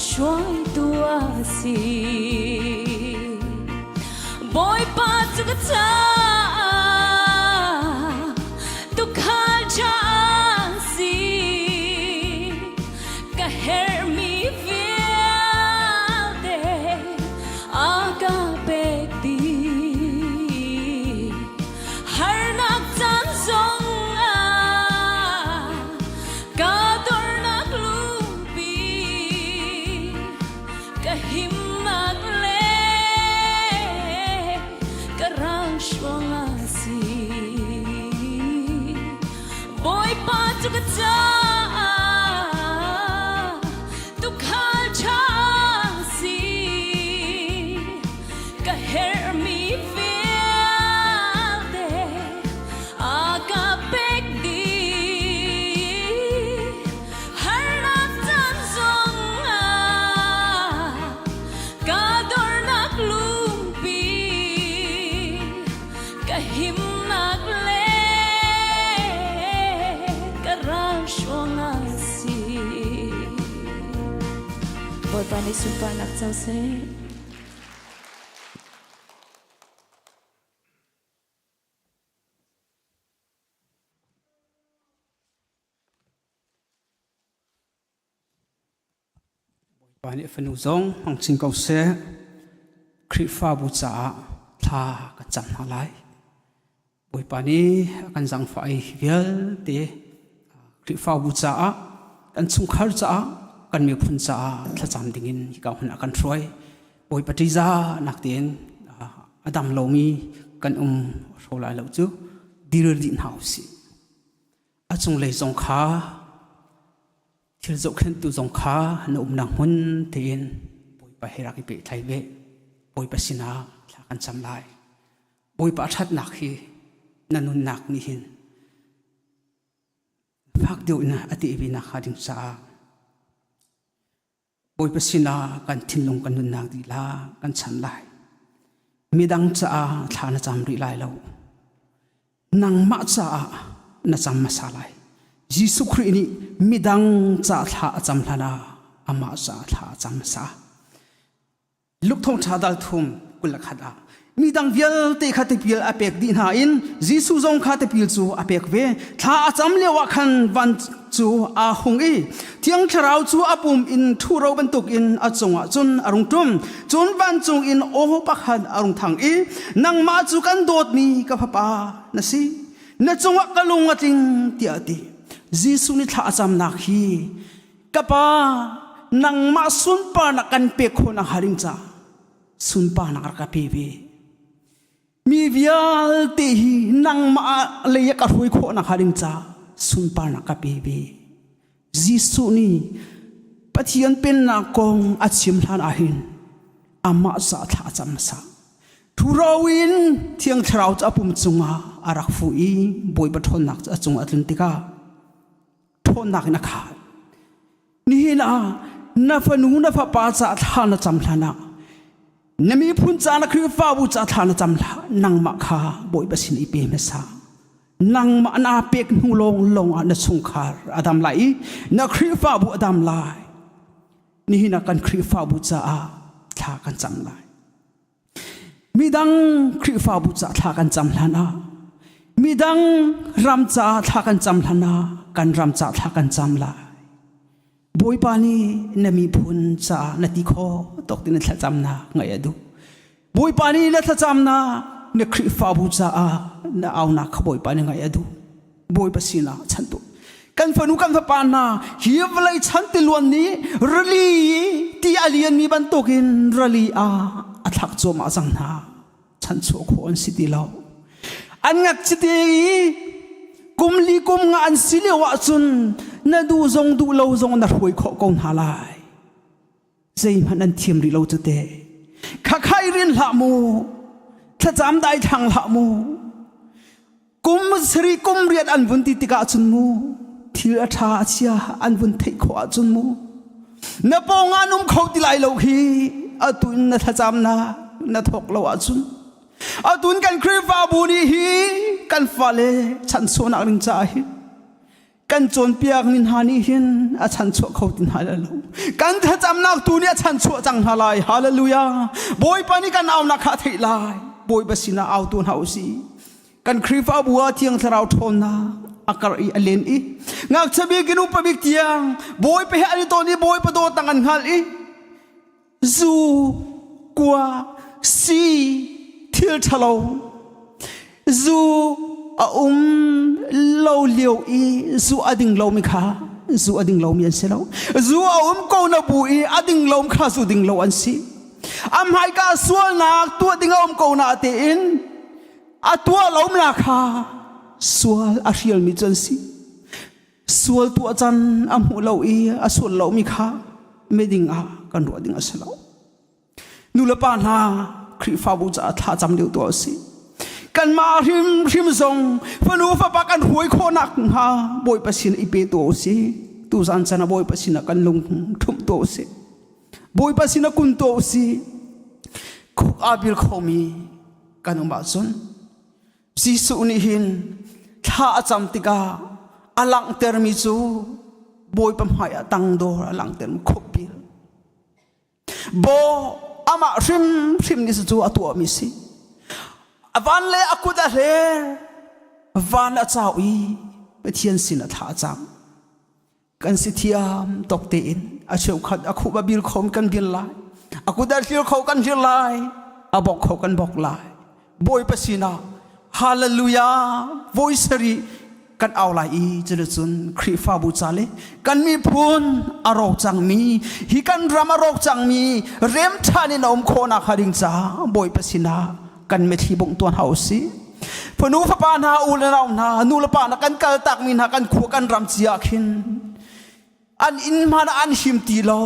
hruaitu a si. Bawipa cu ka caah tuukhal ṭha a si. Ka herhmi vialte a ka pek dih. Harnak caan zongah ka dornak lungpi ka himnak le ka ralhruang a si. Bawipa cu ka caah tuukhal ṭha a si. Ka herhmi vialte a ka pek dih. Harnak caan zongah ka dornak lungpi ka himnak le ka ralhruang a si. Bawipa nih sunparnak co seh. Bawipa nih a fanu zong hmang chin ko seh. Khrihfabu caah thla kan cam hna lai. Bawipa nih a kan zaangfah i vialte Khrihfabu caah, kan chungkhar caah, kan miphun caah thlacam dingin hika hmun ah kan hruai. Bawipa ṭihzah nak tein a dam lomi kan um hro lai lo cu dir dih hna usih. A cunglei zong kha Thil zohkhenhtu zong kha na umnak hmun tein Bawipa he rak i pehtlaih ve. Bawipa sinah thla kan cam lai. Bawipa a ṭhatnak hi na nunnak nih hin fak deuh in a teh ve nakhnga ding caah Bawipa sinah kan thinlung kan nunnak dihlak kan chan lai. Midang caah thla na cam rih lai lo. Nangmah caah na cam hmasa lai. Jesuh Khrih nih midang ca thla a cam hlan ah amah ca thla a cam hmasa. Luke thawngṭha dal thum 21 ah midang vialte kha tipil a pek dih hna in Jesuh zong kha tipil cu a pek ve. Thla a cam lio ah khan van cu aa hung i Thiang Thlarau cu a pum in ṭhuro bantukin a cungah cun a rung ṭum. Cun vancung in aw pakhat a rung thang i nangmah cu kan dawtmi ka fapa na si. Na cungah ka lung a tling tiah a ti. Jesuh nih thla a camnak hi ka pa nangmah sunparnak kan pek khawhnak hnga ding caah sunparnak rak ka pe ve. Mi vialte hi nangmah lei ah ka hruai khawhnak hnga ding caah sunparnak ka pe ve. Jesuh nih Pathian pennak kong a chim hlan ahhin amah ca thla a cam hmasa. Ṭhuro in Thiang Thlarau cu a pum cungah a rak fuh i Bawipa ṭhawnnak cu a cungah a tlun tikah ṭhawnnak in a khat. Nihin ah na fanu na fapa ca thla na cam hlan ah na miphun ca na Khrihfabu ca thla na cam hlah nangmah kha Bawipa sin i pe hmasa. Nangmah naa pek hnu lawng lawng ah na chungkhar a dam lai i na Khrihfabu a dam lai. Nihin ah kan Khrihfabu caah thla kan cam lai. Midang Khrihfabu caah thla kan cam hlan ah midang ram caah thla kan cam hlan ah kan ram caah thla kan cam lai. Bawipa nih na miphun caah na ti kho tok ti na thlacamnak ngaih a duh. Bawipa nih na thlacamnak na Khrihfabu caah na aunak kha Bawipa nih ngaih a duh. Bawipa sinah chantu. Kan fanu kan fapa hna hi vawlei chan tiluan nih rili ti a lianmi bantukin rili ah a thlak cuahmah cang hna. Chanchuah khawh an si ti lo. An ngakchite i kum li kum nga an si lio ahcun na duh zong duh lo zong na hruai khawh ko hna lai. Zeihmanh an thiam rih lo cu te. Khakhai rin hlah mu. Thlacam dai thlang hlah mu. Kum sarih kum riat an vun ti tikah cun mu thil a ṭha a chia an vun theih khawh ahcun mu na pawng ah an um kho ti lai lo hi atu in na thlacamnak na thawk lo ahcun atu in kan Khrihfabu nih hi kan fale chanchuahnak ding caah hi kan cawnpiak mi hna nih hin a chanchuah kho ti hna lai lo kan thlacamnak tu nih a chanchuah cang hna lai hallelujah bawipa nih kan aunak kha a theih lai bawipa sinah au tu hna usih kan Khrihfabu ah Thiang Thlarau ṭhawnnak a karh i a len i ngakchia bik in upa bik tiang bawipa he an i ton i bawipa dawtnak an hngalh i zu kua si thil ṭhalo zu a um lo lio i zu a ding lomi kha zu a ding lomi an si lo zu a um ko na bu i a ding lo kha zu ding lo an si a hmaika sualnak tuah ding a um ko na tein a tuah lomnak kha sual a hrialmi cu an si sual tuah can a hmuh lo i a sual lomi kha miding ah kan ruah ding a si lo nu le pa hna Khrihfabu caah thla cam deuh tuah si kanmah hrimhrim zong fanu fapa kan hruai khawhnak hnga Bawipa sin i pe tuah usih tuzan chan ah Bawipa sinah kan lung ṭhumh tuah usih Bawipa sinah kun tuah usih khuk aa bil khomi kan um ahcun Jesuh nih hin thla a cam tikah a langhtermi cu Bawipa hmaiah tangdor a langhtermi khuapil baw amah hrimhrim nih cu a tuahmi si a van le a kut a hler van a cau i Pathian sin a thla a cam kan si thiam tok tein a cheukhat a khup a bil kho kan bil lai a kut a hlir kho kan hlir lai a bok kho kan bok lai bawipa sinah hallelujah voi sarih kan au lai i cuticun Khrihfabu ca le kan miphun a rawk cangmi hi kan ram a rawk cangmi rem ṭhan in a um khawhnak hnga ding caah bawipa sinah kan mitthli bungh tuan hau usih fanu fapa hna u le nau hna nu le pa hna kan kal takmi hna kan khua kan ram cia ah khin an inn hmanh an him ti lo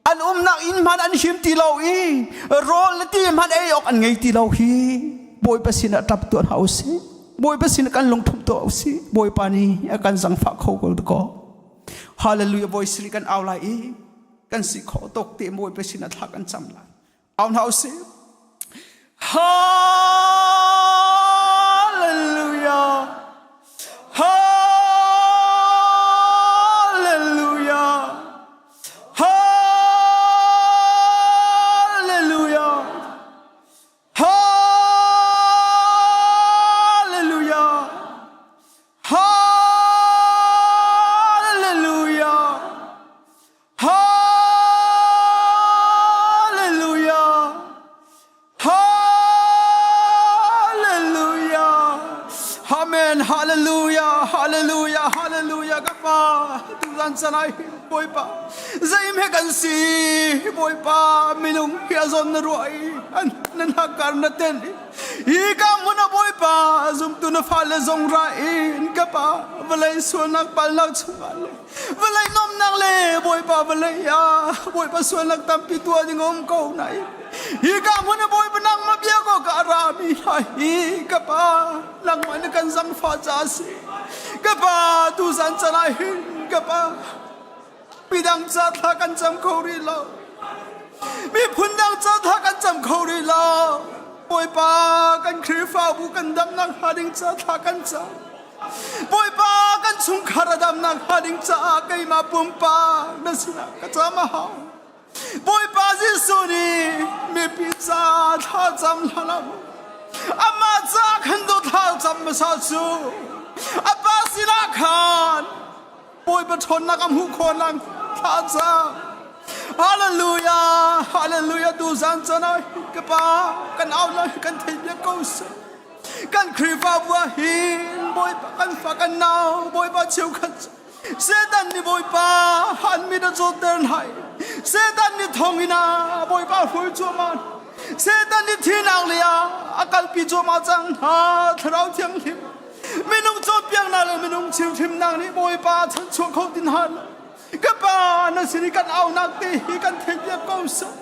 an umnak inn hmanh an him ti lo i rawl le ti hmanh ei awk an ngei ti lo hi bawipa sinah ṭap tuah hna usih bawipa sinah kan lungthumh tuah usih bawipa nih a kan zangfah kho ko ko hallelujah bawi siri kan au lai i kan si khawh tawk te bawipa sinah thla kan cam lai Au hna usih. Hallelujah. Amen. Hallelujah. Hallelujah. Hallelujah. Ka pa tuzan canai Bawipa zeimhe kan si Bawipa minung hi a zawn na ruah i an nan hakar na ten i hi ka hmun a Bawipa zumtu na fale zong ra in ka pa vawlei sualnak palnak chungah le vawlei nomnak le Bawipa vawlei ah Bawipa sualnak tampi tuah ding um ko na i hi ka hmun a Bawipa nangmah bia ko ka ra mi hna hi ka pa nangmah na kan zangfah ca a si ka pa tuzan can ah hin ka pa midang ca thla kan cam kho rih lo miphun dang ca thla kan cam kho rih lo Bawipa kan Khrihfabu kan damnak hnga ding ca thla kan cam Bawipa kan chungkhar a damnak hnga ding caah keimah pumpak na sinah ka cam a hau Bawipa Jesuh nih mipi ca thla cam hlah amah ca khan do thla cam hmasa cu a pa sinah khan Bawipa ṭhawnnak a hmuh khawh nak thla cam Hallelujah Hallelujah tu zan chan ah ka pa kan au lai kan thei biak ko seh kan Khrihfabu ah hin Bawipa kan fa kan nau Bawipa cheukhat Satan nih Bawipa han mi na zawtter hna Satan nih thonginn ah Bawipa hruai cuahmah Satan nih thinak lei ah a kalpi cuahmah cang hna Thlarau Thianghlim minung cawnpiaknak le minung chimhrimnak nih Bawipa chanchuah kho tin hna ka pa na sin i kan aunak te hi kan theihpiak ko seh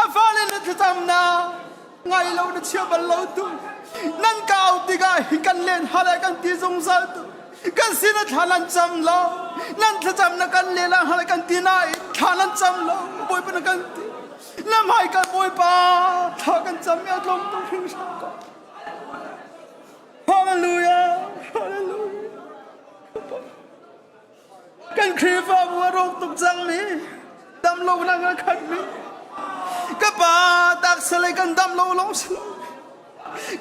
a fale na thlacamnak ngai lo na chia bal lo tu nan ka au tikah hi kan len hal kan ti zungzal tu kan sin a thla nan cam lo nan thlacam na kan le la hal kan ti nain thla nan cam lo bawipa na kan ti na hmai kan bawipa thla kan cam mi a tlawm tuk hringhran ko hallelujah hallelujah Kan Khrihfabu a rawk tuk cangmi, dam lonak a khatmi, ka pa taksa lei kan dam lo lawng si lo.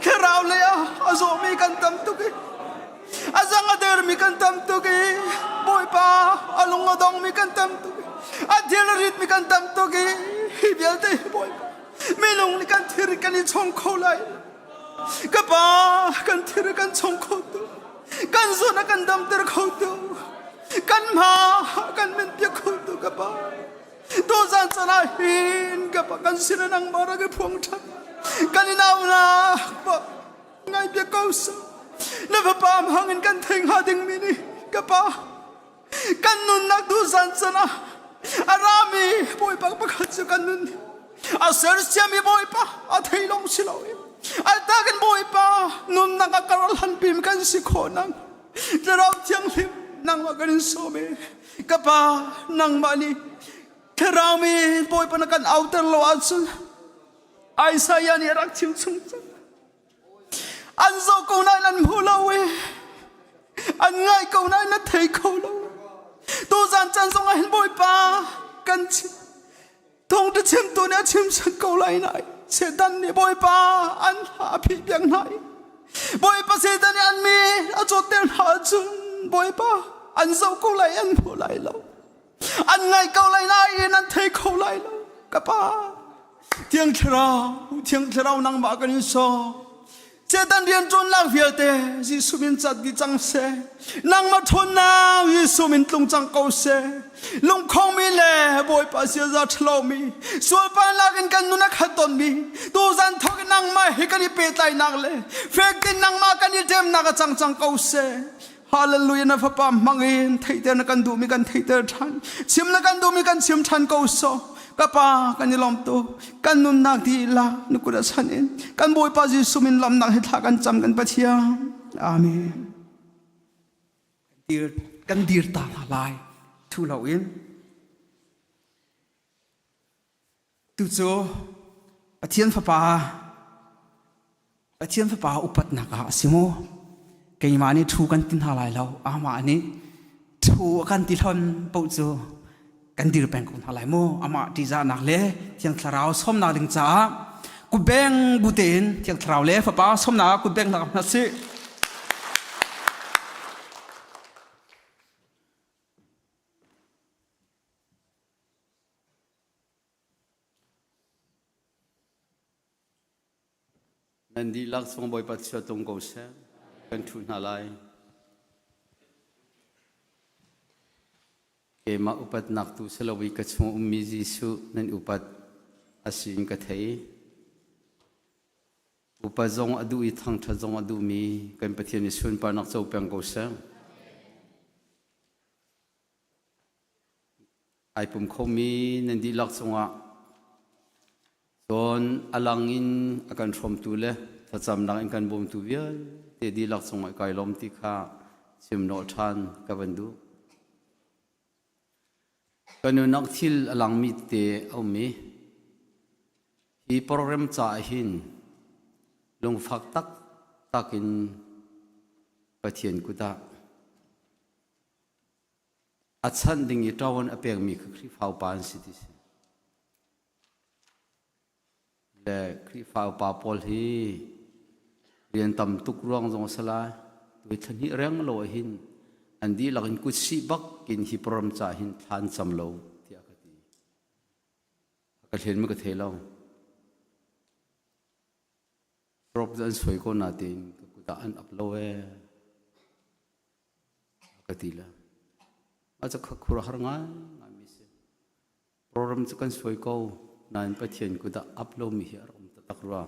Thlarau lei ah a zawmi kan tam tuk i, a zang a dermi kan tam tuk i, Bawipa a lung a dongmi kan tam tuk i, a thil a ritmi kan tam tuk i, hi vialte hi Bawipa minung nih kan thir kan i chong kho lai. Ka pa kan thir kan chong kho tu kan zawn a kan damter kho tu kan hma kan men piak kho tu ka pa tu zan chan ah hin ka pa kan sin nang ma ra ke phuang than kan in au na pa ngai bia ko sa na fapa hmang in kan thei hnga ding mi ni ka pa kan nunnak tu zan chan ah a rami bawipa pakhat cu kan nun a sersiami bawipa a thei long si lo a takin bawipa nunnak a karal han pim kan si khawh nang Thlarau Thianghlim nangmah kan in sawm i ka pa nangmah nih Thlarau mi bawipa na kan auter lo ahcun Isaiah nih a rak chim chung cang An zoh ko nain an hmu lo i an ngaih ko nain na thei kho lo. Tuzan caan zong ah hin Bawipa kan chim. Thawngṭha chimtu nih a chim san ko lai nain Satan nih Bawipa an hla a phih piak hna i Bawipa Satan nih an mi a cawtter hna ahcun Bawipa an zoh ko lai an hmu lai lo. An ngaih ko lai nain an thei kho lai lo. Ka pa Thiang Thlarau, Thiang Thlarau nangmah kan in sawm. Satan rian ṭuannak vialte Jesuh min cat dih cang seh. Nangmah ṭhawnnak Jesuh min tlung cang ko seh. Lungkhongmi le Bawipa ziaza ṭhalomi, sualpalnak in kan nun a khat tawnmi, tuzan thawk in nangmah he kan i pehtlainak le fek tein nangmah kan i ṭemnak a cang cang ko seh. Hallelujah na fapa hmang in theihter na kan duhmi kan theihter ṭhan chim na kan duhmi kan chim ṭhan ko so ka pa kan i lawm tu kan nunnak dihlak na kut a chan in kan Bawipa Jesuh min lawmnak he thla kan cam kan Pathian amen dir kan dir ta hna lai thu lo in Tu cu Pathian Fapa Pathian Fapa upatnak ah a si mu. Keimah nih thu kan ti hna lai lo. Amah nih thu a kan ti hlon paoh cu kan dir peng ko hna lai mu. Amah ṭihzahnak le Thiang Thlarau sawmnak ding caah kutbeng bu tein Thiang Thlarau le Fapa sawmnak ah kutbeng hna hna sih. Nan dihlak chung Bawipa chia tung ko seh. Kan ṭhu hna lai. Keimah upatnak tu si lo i ka chung ummi Jesuh nan upat a si in ka thei. Upat zong a duh i thangṭhat zong a duhmi kan Pathian i sunparnak co peng ko seh. Ai pum khomi nan dihlak cungah cun a lang in a kan hrawmtu le thlacamnak in kan bawmtu vialte dihlak cungah kai lawm ti kha chim nawh ṭhan ka van duh. Ka nunnak thil a langmi tete a um i hi program caah hin lungfak taktak in Pathian kut ah a chanh ding i ṭawan a pekmi kha Khrihfa upa an si ti si. Le Khrihfa upa pawl hi rian tam tuk ruang zong a si lai. Tui thla hnih reng lo ah hin an dihlak in kutsih bak in hi program ca hin thla an cam lo tiah ka ti. Ka hlen ma ka thei lo. Prop an suai ko natein ka kut ah an ap lo ee. Ka ti le. A ca kha khur har ngai ngai mi si. Program cu kan suai ko nain Pathian kut ah ap lomi hi a rak um taktak rua.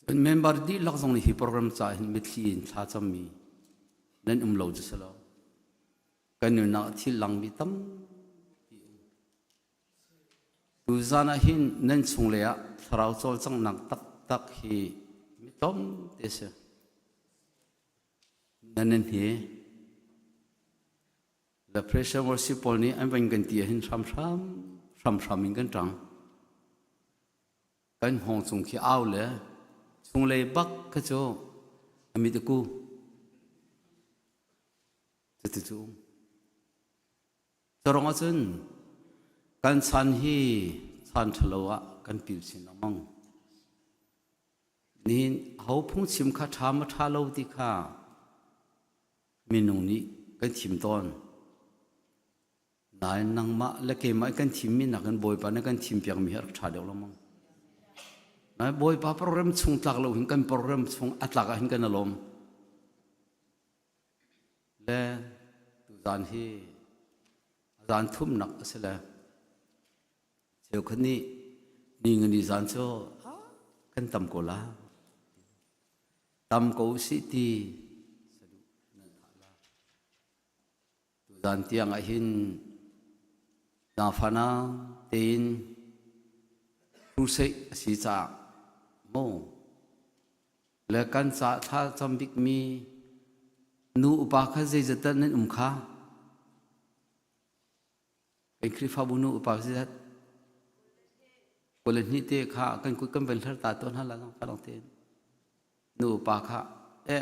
Cun member dihlak zong nih hi program ca hin mitthli in thla cammi nan um lo cu si lo. Kan nunnak thil langmi tampi um. Tuzan ah hin nan chunglei ah thlarau cawlcanghnak taktak hi mi tlawmte si. Nan nan hi The pressure worship pawl nih an van kan ti ahhin hramhram hramhram in kan ṭang. Kan hngawng cung khi au le chunglei bak kha cu a mit a ku. Cuti cu um. Carong ahcun kan chan hi chan ṭhalo ah kan pil chin lengmang. Nihin ho phungchim kha ṭha maw ṭha lo ti kha minung nih kan thim tawn. Nain nangmah le keimah kan thimmi nakin Bawipa nih kan thimpiakmi hi a rak ṭha deuh lengmang. Nain Bawipa program chung tlak lo hin kan program chung a tlak ah hin kan i lawm. Le tuzaan hi a zan thumnak a si le cheukhat nih ni ngani zan cu kan tam ko la. Tam ko usih ti saduh nan thah la. Tuzaan tiang ah hin zaangfahnak tein crusade a si caah maw le kan ca thla cam bikmi nu upa kha zeizat dah nan um kha kan Khrihfabu nu upa zeizat kul hnih te kha kan kut kan van hler ta tawn hna la zaangfah tein nu upa kha e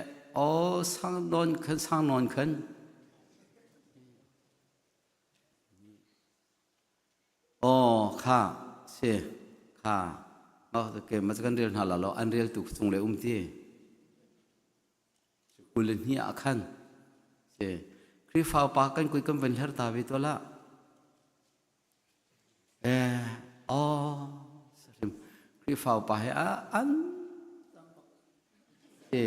o sang nawn khan sang nawn khan Aw kha si kha ke ma kan rel hna la lo an rel tu chung le um ti kul hnih ah khan si Khrihfa pa kan kui kan van hler ta ve to la eh aw Khrihfa pa he a an si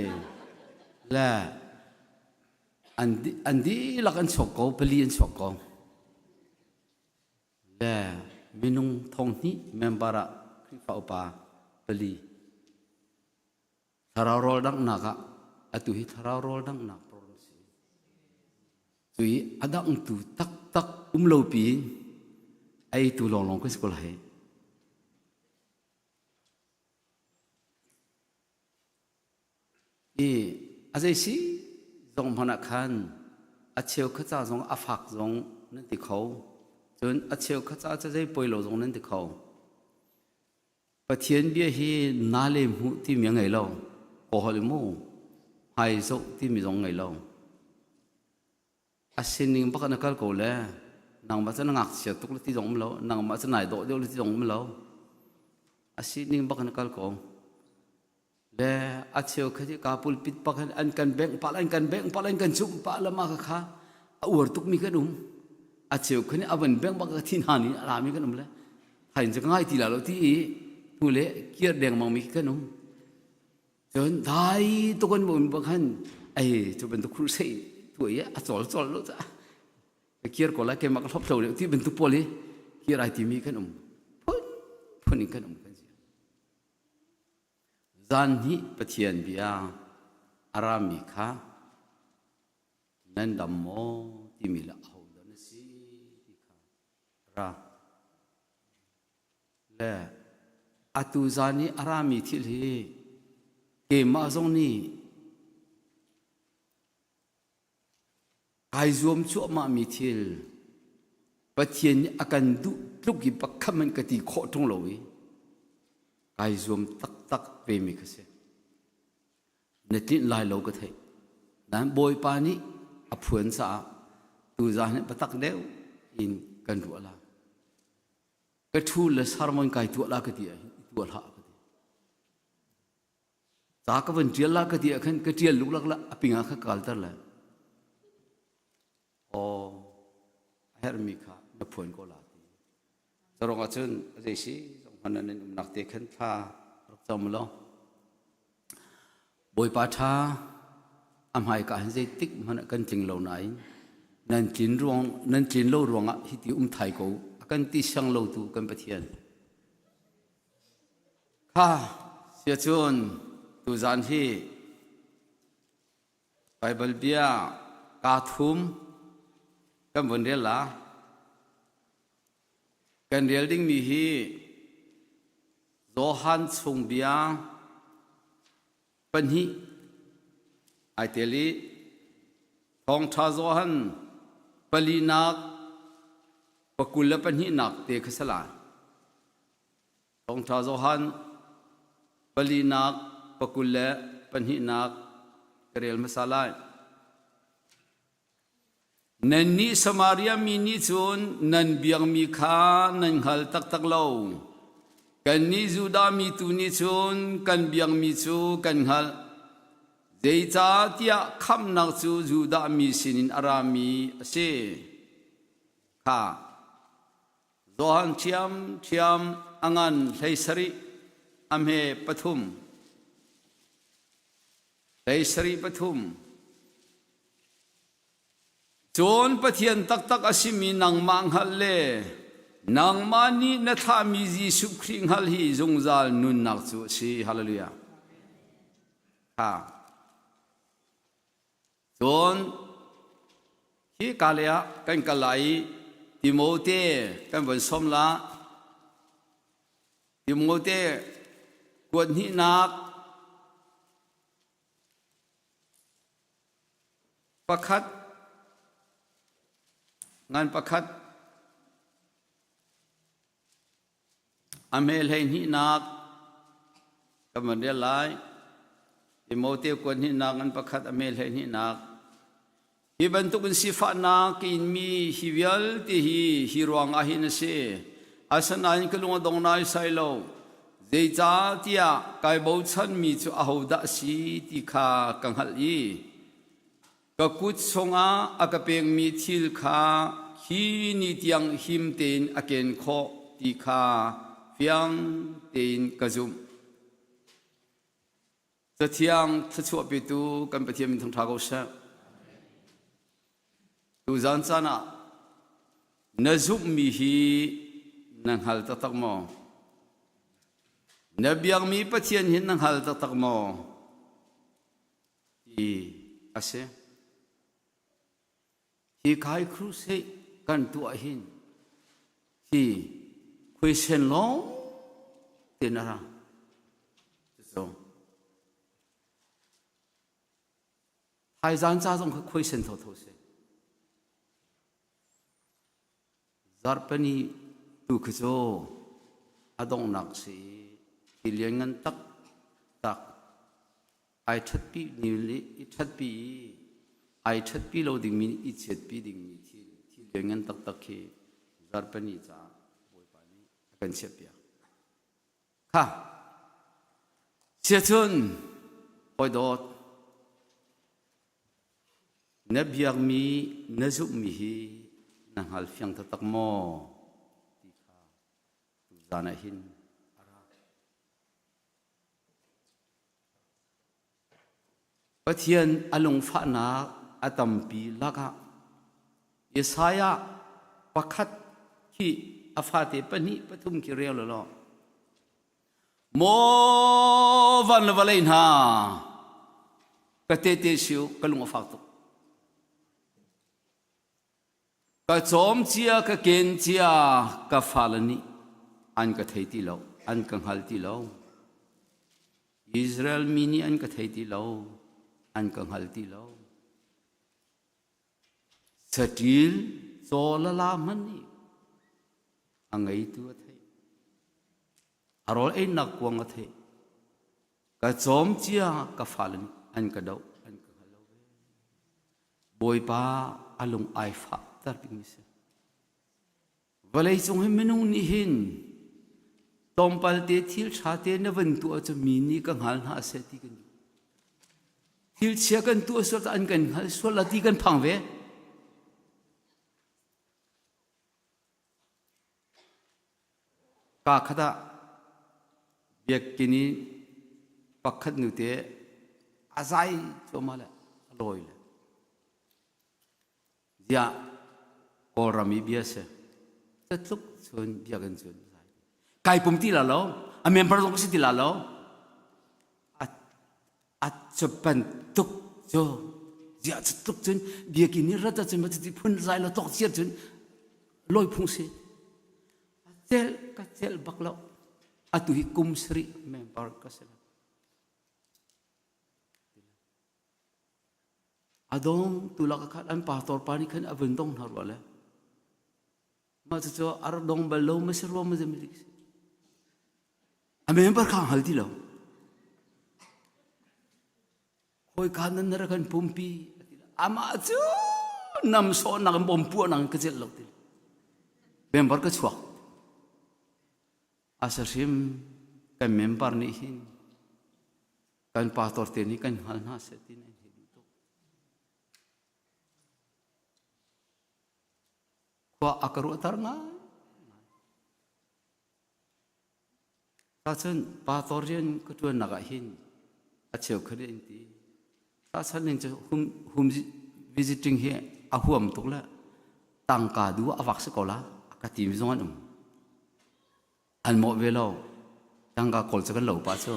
le an dihlak an chuak ko pali an chuak ko le minung thong hnih member ah Khrihfa upa pali thlarau rawl danghnak ah atu hi thlarau rawl danghnak program si cui a dangtu taktak um lo pi ei tu lawnglawng kan si ko lai I a zei si zong hmanh ah khan a cheu kha ca zong a fak zong nan ti kho. Cun a cheu kha ca cu zei poi lo zong nan ti kho. Pathian bia hi na le hmuh timi a ngei lo. Kawl mu hmai zoh timi zong ngei lo. A sining bak na kal ko le nangmah cu na ngakchia tuk le ti zong um lo nangmah cu nai dawh deuh le ti zong um lo a sining bak na kal ko le a cheu kha ka pulpit pak an kan bengh pah an kan bengh pah an kan cumh pah lama kha kha a uar tuk mi kan um a cheu kha nih a van bengh bak ka thin han in a rami kan um le hain cu ka ngai ti la lo ti i hnu le kiar dengmang mi kan um. Cun dai tuk an um bak khan ei cu bantuk crusade tu i a cawl cawl lo ca ka kir ko lai keimah ka hlop lo ti bantuk pawl hi kir ai timi kan um phun phun in kan um kan si. Zan hnih Pathian bia a rami kha nan dam maw timi le ahodah na si ti kha ra. Le atu zan i a rami thil hi keimah zong nih Ai zuam cuahmahmi thil Pathian nih a kan duh tluk i pakhat hmanh ka ti khawh ṭung lo i kai zuam taktak vemi ka si. Na tlinh lai lo ka theih. Nain Bawipa nih a phuan caah tuzaan hi biatak deuh in kan ruah la. Ka ṭhu le sermon kai tuah la ka ti ah hin i tuah hlah ka ti. Ca ka van ṭial la ka ti ah khan ka ṭial luklak la a ping ah kha kalter le aw a herhmi kha na phuan ko la ti. Carong ahcun a zei si zong hmanh nan umnak te khan thla rak cam law Bawipa ṭha a hmaika hin zeitik hmanh ah kan tling lo nain nan tlin ruang nan tlin lo ruangah hiti um thai ko a kan ti siang lo tu kan Pathian. Kha siacun tuzaan hi Baibal bia kaa thum kan vun rel la. Kan rel dingmi hi Johan chung bia pahnih ai tel i Thawngṭha Johan palinak pakul le pahnihnak te kha si lai. Thawngṭha Johan palinak pakul le pahnihnak ka rel hmasa lai. Nannih Samaria mi nih cun nan biakmi kha nan hngal taktak lo. Kannih Judah mi tu nih cun kan biakmi cu kan hngalh. Zeicahtiah khamhnak cu Judah mi sinin a rami a si. Kha Johan ṭhiamṭhiam a ngan 17 a hme pathum. 17 pathum. Cun Pathian taktak a simi nangmah hngalh le nangmah nih na thlahmi Jesuh Khrih hngalh hi zungzal nunnak cu a si. Hallelujah. Ha. Cun hi ka lei ah kan kal lai i Timote kan von sawm la. Timote kuat hnihnak pakhat ngan pakhat A hme hleihnihnak kan van rel lai. Timote kuat hnihnak an pakhat a hme hleihnihnak. Hi bantuk in sifahnak ka inmi hi vialte hi hi ruang ah hin a si. Asinain ka lung a dong naisai lo. Zeicahtiah kai bochanmi cu ahodah a si ti kha ka hngalh i Ka kut chungah a ka pekmi thil kha hi ni tiang him tein a ken khawh ti kha fiang tein ka zumh. Cathiang thluachuah petu kan Pathian min thangṭha ko seh. Tuzan caan ah na zumhmi hi na hngal taktak maw? Na biakmi Pathian hi na hngal taktak maw? ti a si. Hi kai crusade kan tuah hin hi khuaisen lawng tein a ra. Cucu thaizan ca zong kha khuaisen thotho si. Zarhpini tu khi cu a donghnak si i hi lianngan taktak ai ṭhatpi ni le i ṭhatpi i ai ṭhatpi lo dingmi nih i chiatpi dingmi thil thil lianngan taktak khi zarhpini caah Bawipa nih a kan chiahpiak. Kha siacun hawi dawt Na biakmi na zumhmi hi na hngal fiang taktak maw ti kha tuzan ah hin a ra. Pathian a lungfahnak a tampi lakah Isaiah pakhat khi a fate pahnih pathum khi rel law Maw van le vawlei hna ka tehte si u ka lung a fak tuk Ka cawm cia ka ken cia ka fale nih an ka thei ti lo an ka hngal ti lo Israel mi nih an ka thei ti lo an ka hngal ti lo saṭil caw lala hmanh nih a ngeitu a theih a rawl einak kuang a theih ka cawm cia ka fale nih an ka doh an ka hngal lo ve Bawipa a lung ai fahter dingmi si. Vawleicung hi minung nih hin tlawmpal te thil ṭha te na van tuah cu mi nih ka hngal hna seh ti kan duh. Thil chia kan tuah sual an kan hngal sual la ti kan phang ve. Kaa khat ah biakinn i pakhat nute a zai cuahmah le a lawi le ziah Kawlram i bia si catluk cun biakinn cun kai pum ti la lo a member zong si ti la lo a cu bantuk cu ziah cu tluk cun biakinn i rat ahcun ma cuti phun zai lo tawk ciar cun lawi phung si a celh ka celh bak lo atu hi kum sarih member ka si lo a dong tu lak khan an pastor pa nih khan a vun dong hna rua le mah cucu a rak dong bal lo ma si rua ma zem si A member kha hngal ti lo. Khawika nan na rak kan pumpi amah cu nam sawhnak in bom puahnak in ka celh lo ti. Member ka chuak. Asa hrim kan member nih hin kan pastor te nih kan hngal hna seh ti nan hi duh tuk. Khua a ka ruahter ngai. Cun pastor rian ka ṭuannak ah hin a cheukhat nih an ti. Sachan ning cu home, home visiting hi a huam tuk le tangka du a vak si ko la a ka timi zong an um. An mawh ve lo. Tangka kawl cu kan lo pa cu.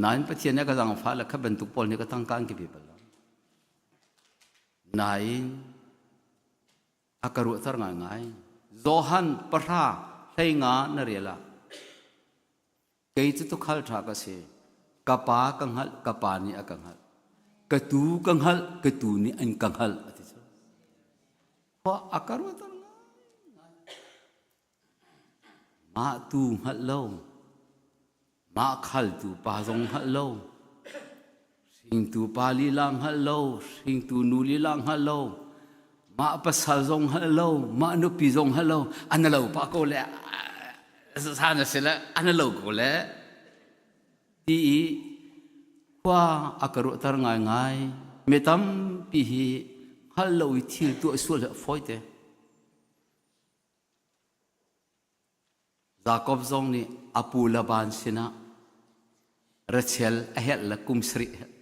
Nain Pathian nih a ka zaangfah le kha bantuk pawl nih ka tangka an ka pe bal lo. Nain a ka ruahter ngaingai. Johan pahra hleinga na rel ah kei cu tukhal ṭha ka si. Ka pa ka hngalh, ka pa nih a ka hngalh. Ka tuu ka hngalh, ka tuu nih an ka hngalh a ti cu. Khua a ka ruahter ngaingai. Mah tuu hngalh lo, mah khaltu pa zong hngalh lo, hringtu pa lila hngalh lo, hringtu nu lila hngalh lo, mah pasal zong hngalh lo, mah nupi zong hngalh lo, an lo pah ko le san a si le an lo ko le ti i khua a ka ruahter ngaingai. Mi tampi hi hngalh lo i thil tuah sual hi a fawi te. Jakob zong nih a pu Laban sinah Rachel a helh le kum sarih a helh.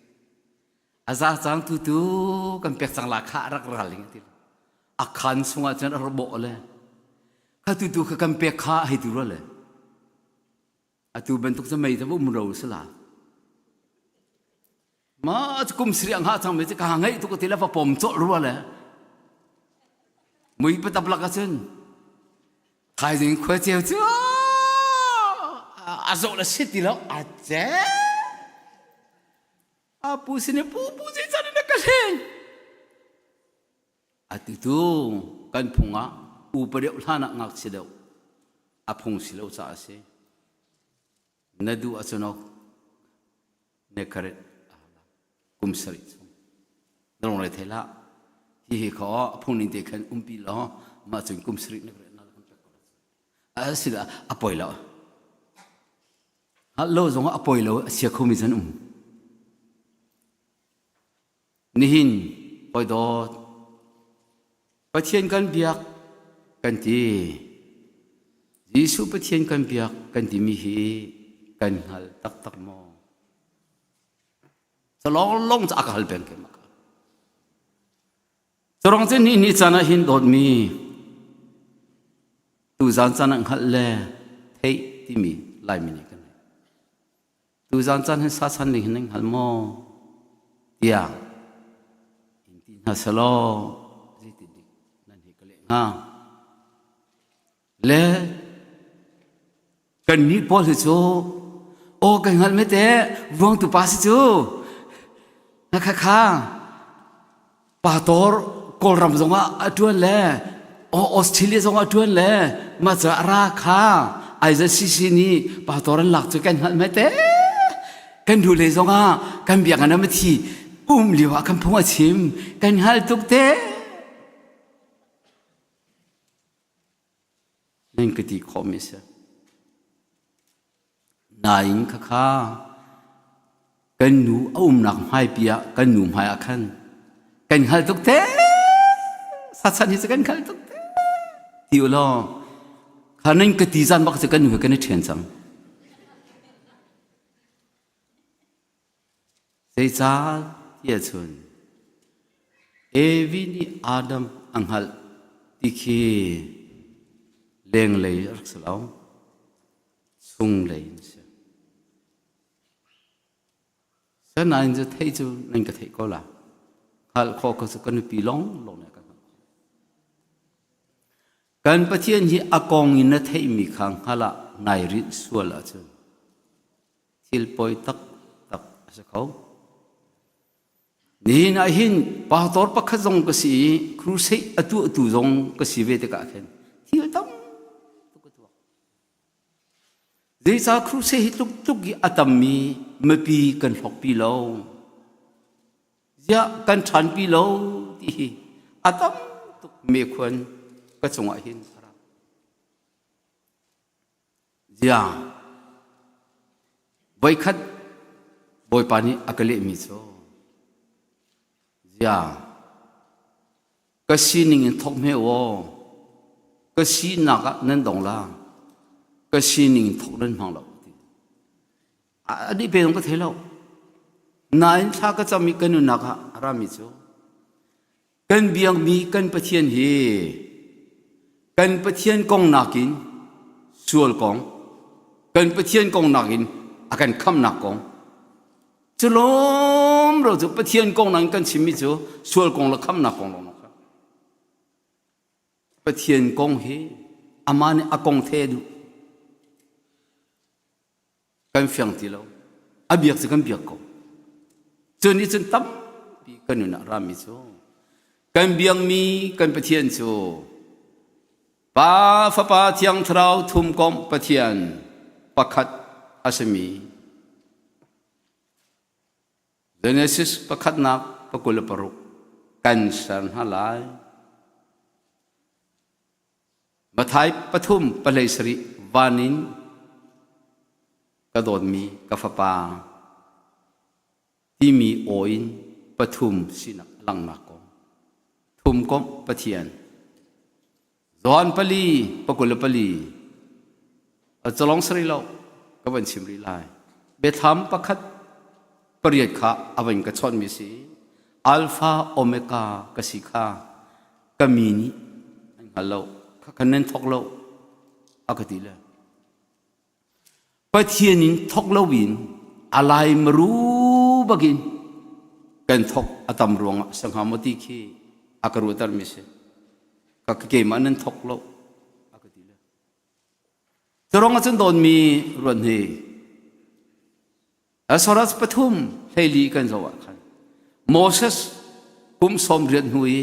A za cang tu tu kan pek cang la kha a rak ral ling ti. A khan chungah cun a rak bawh le kha tu tu kha kan pek kha hei tu rua le atu bantuk cu mei cu um ro si la. Ma kum sri ang ha chang me ka ngai tu ko ti la va pom chol rua le mui patap lak acun thaizing khua cheu cu a zo la sit ti lo a che a pu sine pu pu si chan na ka hlen ati tu kan phung ah upa deuh hlan ah ngakchia deuh a phung si lo ca a si na duh ahcun ok Nekaret kum sarih chung na rong re thei hlah hihi kha a phung ning te khan umpi law mah cun kum sarih na na kan pek ko a si la a poi lo lo zong a poi lo a sia khomi cun um Nihin hawi dawt Pathian kan biak kan ti. Jesuh Pathian kan biak kan timi hi kan hngal taktak maw? Calong long cu a ka hal peng keimah kha. Curang cu ni ni caan ah hin dawtmi tuzaan caan ah hngalh le theih timi Laimi nih kan ngei. Tuzaan caan hin sachan ning hin nan hngal maw? Tiah in ti hna selaw zeitin dik nan hi ka leh hnga? Le kannih pawl hi cu aw kan hngalh me te vuangtu pa si cu na kha kha pator kawlram zongah a ṭuan le Australia zongah a ṭuan le mah cu a ra kha Aiza CC nih pator an lak cu kan hngalh me te kan hnu lei zongah kan biakinn ah thi um lio ah kan phung a chim kan hngal tuk te Nan ka ti khawhmi a si. Nain khakha kan nu a umnak hmaipi ah kan nu hmai ah khan kan hngal tuk te sachan hi cu kan hngal tuk te ti u law kha nan ka ti zan bak cu kan nu he kan i ṭhian cang. Zeicah tiah cun Evi nih Adam a hngalh ti khi lenglei a rak si lo, chunglei in a si. Sinain cu theih cu nan ka theih ko la. Hngalh khawh ko cu ka nupi lawnglawng nih a ka hngalh khawh. Kan Pathian hi a kong in na theihmi kha hngalh ah nai rinh sual ahcun thil poi taktak a si kho. Nihin ah hin pastor pakhat zong ka si i crusade a tuahtu zong ka si ve tikah khin thil tam tuk ka tuak. Zeicah crusade hi tluk tluk i a tammi mipi kan hlokpi lo. Ziah kan ṭhanpi lo ti hi a tam tuk mekhuan ka cungah hin a ra. Ziah voikhat Bawipa nih a ka lehmi cu ziah ka sining in thawk hme aw ka sinak ah nan dong la ka sining in thawk nan hmang lo ti a dih pe zong ka thei lo nain thla ka cam i ka nunnak ah a rami cu Kan biakmi kan Pathian hi kan Pathian kong nakin sual kong, kan Pathian kong nakin a kan khamnak kong, cu lawm ro cu Pathian kong nakin kan chimmi cu sual kong le khamnak kong lawng kha. Pathian kong hi amah nih a kong the duh. Kan fiang ti lo. A biak cu kan biak ko. Cu nih cun tampi kan nun ah rami cu kan biakmi kan Pathian cu Pa Fapa Thiang Thlarau thumkomh Pathian pakhat a simi Genesis pakhatnak pakul le paruk kan ser hna lai. Mathai pathum pahlei sarih van in ka dawtmi ka fapa timi aw in pathum sinak a langhnak kong thumkomh Pathian Johan pali pakul le pali a calong sari lo ka van chim rih lai biathlam pakhat pariat kha a van ka chawnhmi si Alpha Omega ka si kha ka mi nih an hngal lo kha nan thawk lo a ka ti le Pathian in thawk lo in a lai maru bakin kan thawk a tam ruangah sangha maw ti khi a ka ruahter mi si ka keimah nan thawk lo a ka ti le Curong ahcun dawnmi ruan hi Asoras pathum hleili kan zoh ah khan Moses kum sawm riat hnu i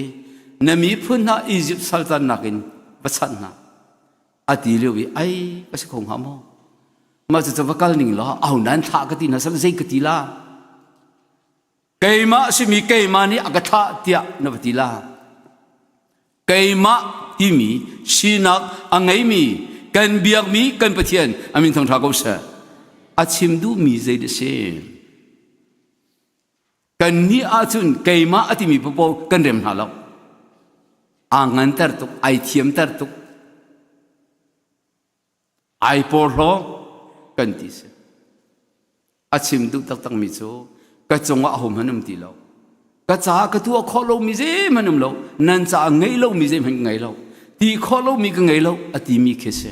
na miphun hna Izipt saltannak in va chanh hna a ti lio i ai ka si kho hnga maw mah cu va kal ning law au nan thlah ka ti hna sal zei ka ti la Keimah simi keimah nih a ka thlah tiah na va ti la. Keimah timi sinak a ngeimi kan biakmi kan Pathian a min thangṭha ko seh. A chim duhmi zei dah si? Kan nih ahcun keimah a timi paoh kan rem hna lo. Aa nganter tuk, ai thiamter tuk. Ai porhlaw kan ti si. A chim duh taktakmi cu Ka cungah ahohmanh um ti lo. Ka caah ka tuah khawh lomi zeihmanh um lo. Nan caah ngeih lomi zeihmanh ka ngei lo. Ti khawh lomi ka ngei lo a timi khi si.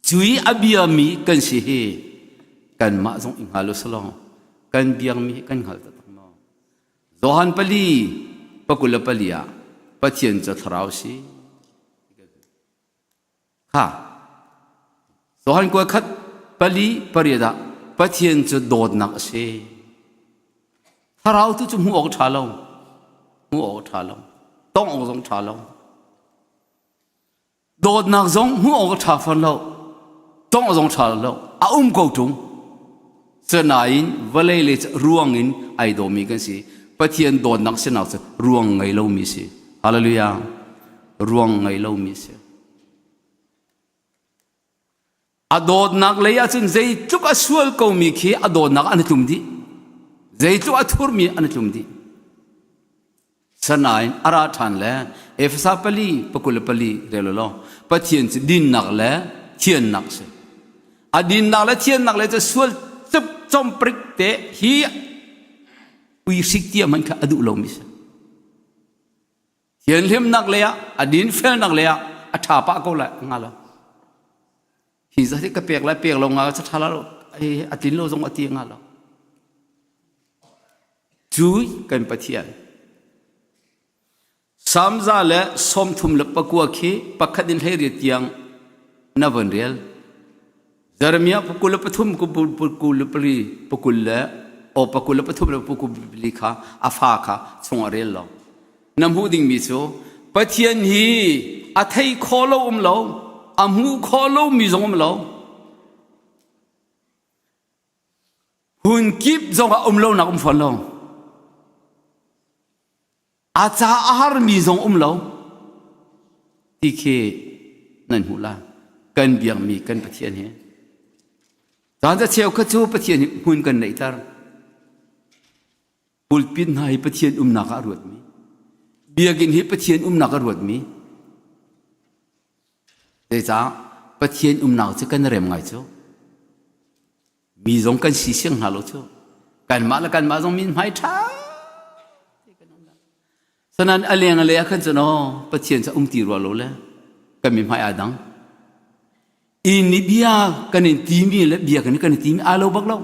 Cui a biami kan si hi kanmah zong i hngal usalaw kan biakmi hi kan hngal taktak maw? Johan pali 24 ah Pathian cu thlarau si. Kha Johan kua khat pali pariat ah Pathian cu dawtnak a si. Thlarau tu cu hmuh awk ṭha lo. Hmuh awk ṭha lo. Tongh awk zong ṭha lo. Dawtnak zong hmuh awk a ṭha fawn lo. Tongh zong ṭha lo. A um ko ṭung. Sinain vawlei le ruang in ai dawmi kan si. Pathian dawtnak sinak cu ruang ngei lomi si. Hallelujah. Ruang ngei lomi si. A dawtnak lei ahcun zeitluk a sual komi khi a dawtnak an i tlum dih. Zeitluk a thurmi an i tlum dih. Sanain a ra ṭhan le Efesa pali 24 rel law Pathian cu dinnak le thiannak si. A dinnak le thiannak le cu sual cup comprik te hi uihrik tia hmanh kha a duh lomi si. Thianhlimnak lei ah a dinfelnak lei ah a ṭha pah ko lai nga lo. Hi zat hi ka pek lai pek lo nga ca ṭha lo a tlin lo zong a ti nga lo. Cu kan Pathian. Samza le 34 khi pakhat in 18 tiang na von rel. Jeremiah 23 kul pakul le o 23 le pakul kha a fa kha chung a rel lo. Na hmuh dingmi cu Pathian hi a thei kho lo um lo, a hmu kho lo mi zong um lo. Hun kip zong ah um lo nak um fawn lo. A ca a harmi zong um lo ti khi nan hmuh lai. Kan biakmi kan Pathian hi. Caan ca cheu kha cu Pathian hi hmun kan neihter. Pulpit hna hi Pathian umnak ah a ruatmi. Biakinn hi Pathian umnak a ruatmi. Zeicah Pathian umnak cu kan rem ngai cu. Mi zong kan si siang hna lo cu. Kanmah le kanmah zong min hmai ṭha. Sanan a leng a le ah khan cun aw Pathian cu um ti rua lo le kan mi hmai aa dang. Inn i bia kan in timi le bia kan kan i timi aa lo bak lo.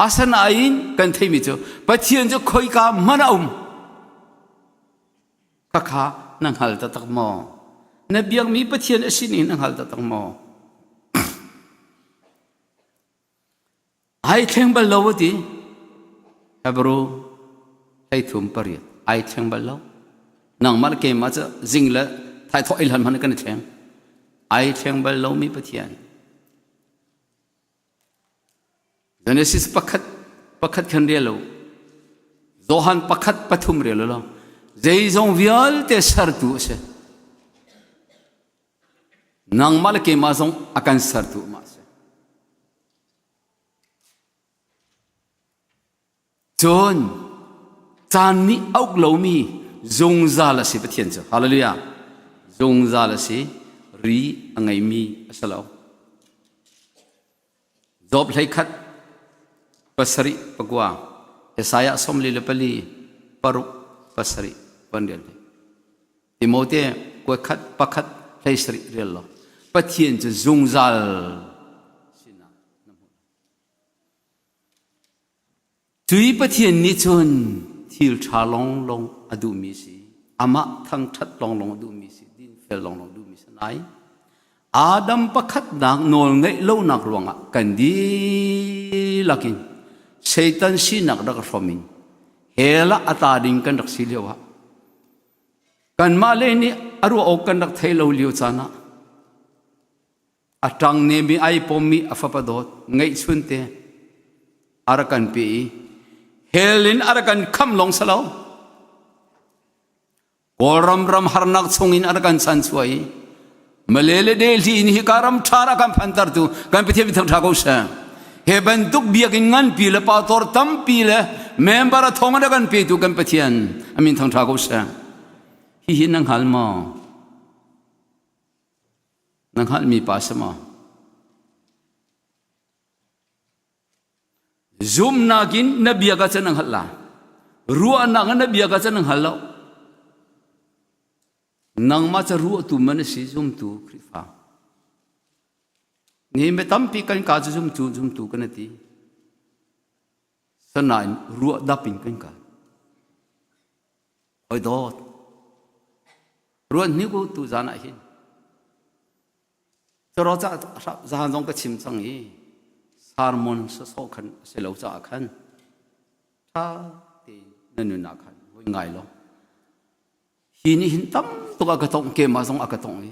Asinain kan theimi cu Pathian cu khoika hmanh a um. Khakha na hngal taktak maw? Na biakmi Pathian a sin in na hngal taktak maw? Ai thleng bal lo a ti. Hebrew 13 pariat ai thleng bal lo. Nangmah le keimah cu zing le thaithawh ei hlan hmanh kan i thleng. Ai thleng bal lomi Pathian. Genesis pakhat pakhat khan rel lo. Johan pakhat pathum rel lo. Zeizong vialte sertu a si. Nangmah le keimah zong a kan sertu amah a si. Cun caan nih a uk lomi zungzal a si Pathian cu. Hallelujah. Zungzal a si. Ri a ngeimi a si lo. Job 11 pasarih pakua Isaiah 44 paruk pasarih van rel ve. Timote kuakhat pakhat 17 rel lo. Pathian cu zungzal sinak na hmuh. Cui Pathian nih cun thil ṭha lawnglawng a duhmi si, amah thangṭhat lawnglawng a duhmi si, dinfel lawnglawng a duhmi si nai Adam pakhatnak nawl ngeih lonak ruangah kan dihlak in Satan sinak rak hrom in hell ah a tla ding kan rak si lio ah kanmah le nih a ruah awk kan rak thei lo lio caan ah A ṭang nemi ai pommi a fapa dawt ngeihchun te a rak kan pe i hell in a rak kan khamh lawng si lo. Kawlram ram harnak chungin a rak kan chanchuah i Malay le Delhi in hika ram ṭha rak kan phantertu kan Pathian mi thangṭha ko seh. He bantuk biakinn nganpi le pastor tampi le member a thong a rak kan petu kan Pathian a min thangṭha ko seh. Hihi na hngal maw? Na hngalhmi pa si maw? Zumnak in na bia ka cun an hngalh la. Ruahnak in na bia ka cun an hngal lo. Nangmah ca ruahtu man a si zumtu Khrihfa. Ni mi tampi kan ka cu zumtu zumtu kan ti. Sanain ruah dap in kan kal. Hoi dawt. Ruat ni ko tu zan ah hin. Caro ca zahan zong ka chim cang i sermon sawsawh khan a si lo caah khan ṭha tein na nun ah khan voi ngai lo. Hi nih hin tam tuk a ka tongh keimah zong a ka tongh i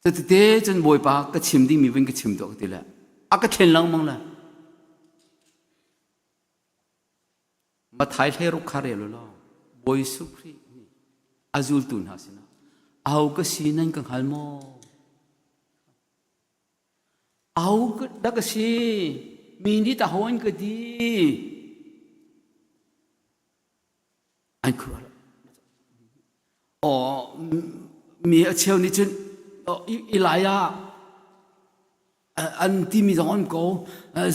Cutite cun Bawipa ka chim dingmi vun ka chim tuah ka ti le a ka thlen lengmang le Mathai hlei ruk kha rel u law Bawi Jesuh Khrih nih a zultu hna sinah aho ka si nan ka hngal maw? Aho dah ka si? Mi nih tah ho an ka ti? An khuaruah. Aw mi a cheu nih cun Elijah an timi zong an ko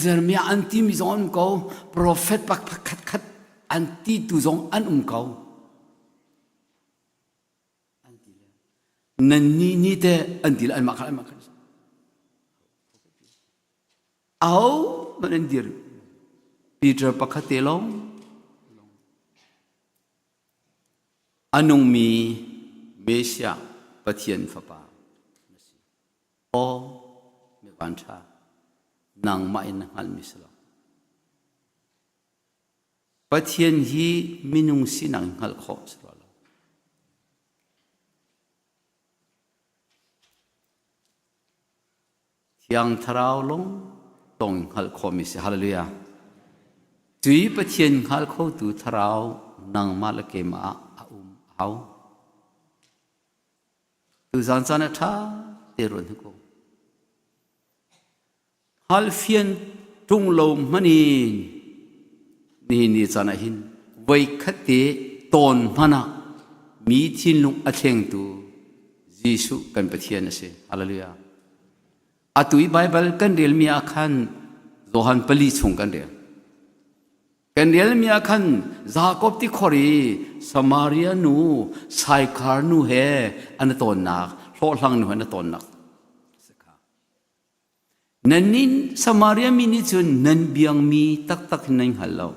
Jeremiah an timi zong an ko prophet pakhat khat an ti tu zong an um ko an ti le nan ni ni te an ti le an mah kha an mah kha aho man an dir Peter pakhat te lawng A nungmi Messiah Pathian Fapa na si. Aw, mi vanṭha, nangmah in na hngalhmi si lo. Pathian hi minung sinak in hngalh khawh si lo. Thiang Thlarau lawng tong hngalh khawhmi si. Hallelujah. Tui Pathian hngal khotu Thlarau nangmah le keimah ah a um a hau. Tuzaan caan a ṭha te ruan hi ko. Hngalfian ṭung lo hmanh in nihin ni caan ah hin voikhat te tawn hmanh ah mi thinlung a thlengtu Jesuh kan Pathian a si. Hallelujah. Atu i Baibal kan relmi ah khan Johan pali chung kan rel. Kan relmi ah khan Jakob tikhor i Samaria nu Saikar nu he an i tawnnak, hlawhhlang nu he an i tawnnak. Nannih Samaria mi nih cun nan biangmi taktak hin nan hngal lo.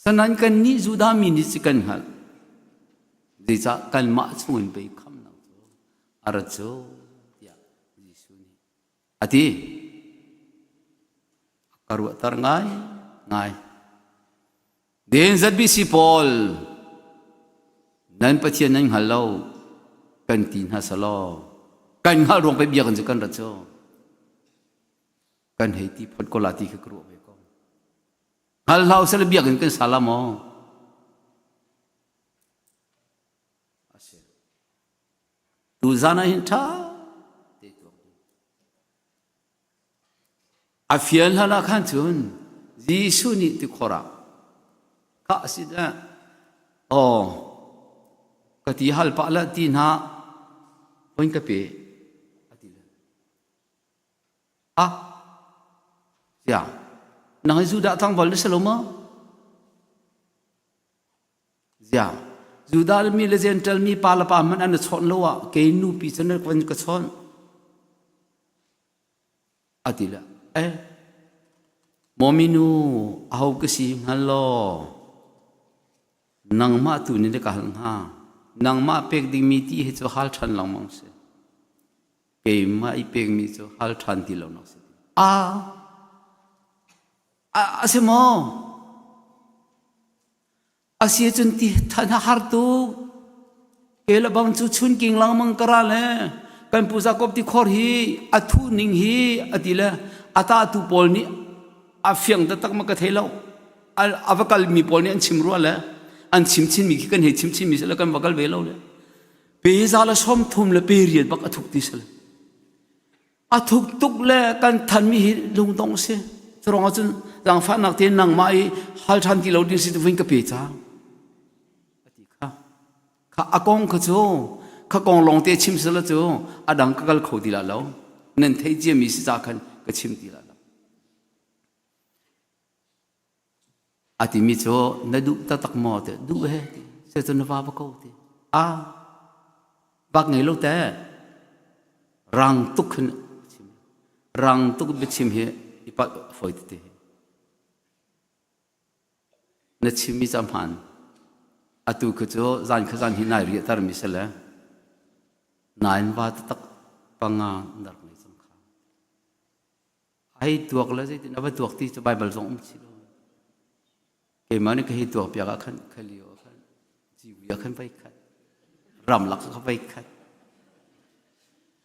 Sanan kannih Judah mi nih cu kan hngalh. Zeicah kanmah chungin pei khamnak cu a rat cu tiah Jesuh nih a ti. A ka ruahter ngai ngai. Den ZBC pawl nan Pathian nan hngal lo kan ti hna selaw kan hngalh ruang pei biakinn cu kan rat cu kan hei ti phot ko la ti khi ka ruah ve ko hngal hlau sel biakinn kan sa la maw asi tu zan ah hin ṭha te tuak A fial hlan ah khan cun Jesuh nih tikhor ah khah a si dah aw ka ti hal pah la ti hna voin ka pe a ti le ah sia nang hi Judah tlangval na si lo maw Ziah Judah mi le Jentail mi pa le pa hmanh an i chawnh lo ah kei nupi cu na van ka chawnh a ti le eh mawmi nu aho ka si hngal law nangmah tu nih na ka hal hnga nangmah pek dingmi ti hi cu hal ṭhan lengmang si keimah i pekmi cu hal ṭhan ti lo nak si a a si maw A si cun ti than a har tuk. Ke le bang cu chun king langmang ka ra le kan pu Jakob ti khor hi a thu ning hi a ti le a ta tu pawl nih a fiang taktak ma ka thei lo. A va kal mi pawl nih an chim rua le an chim chin mi khi kan hei chim chin mi se le kan va kal ve lo le. Pe za le som thum le pe riat bak a thuk ti se le. A thuk tuk le kan thanmi hi lungdong si. Curuang ahcun zaangfahnak tein nangmah i hal ṭhan ti lo ding si tu ka pe cang. A ti kha. Kha a kong kha cu kha kong lawng te chim sila cu a dang ka kal kho ti la lo. Nan theih ciami si ca khan ka chim ti la lo. A timi cu na duh taktak maw ti duh he ti se cu na va va ko ti a bak ngei lo te rang tuk khin chim rang tuk biachim hi i palh foi tete Na chimmi ca hmaan. Atu khi cu zan kha zan hi nai riahter mi si le nain va taktak panga na rak ngei cang kha. Ai tuak le zeitin a va tuak ti cu Baibal zong um chih lo. Keimah nih ka hei tuak piak ah khan khalio ah khan civi ah khan vai khat ramlak ah kha vai khat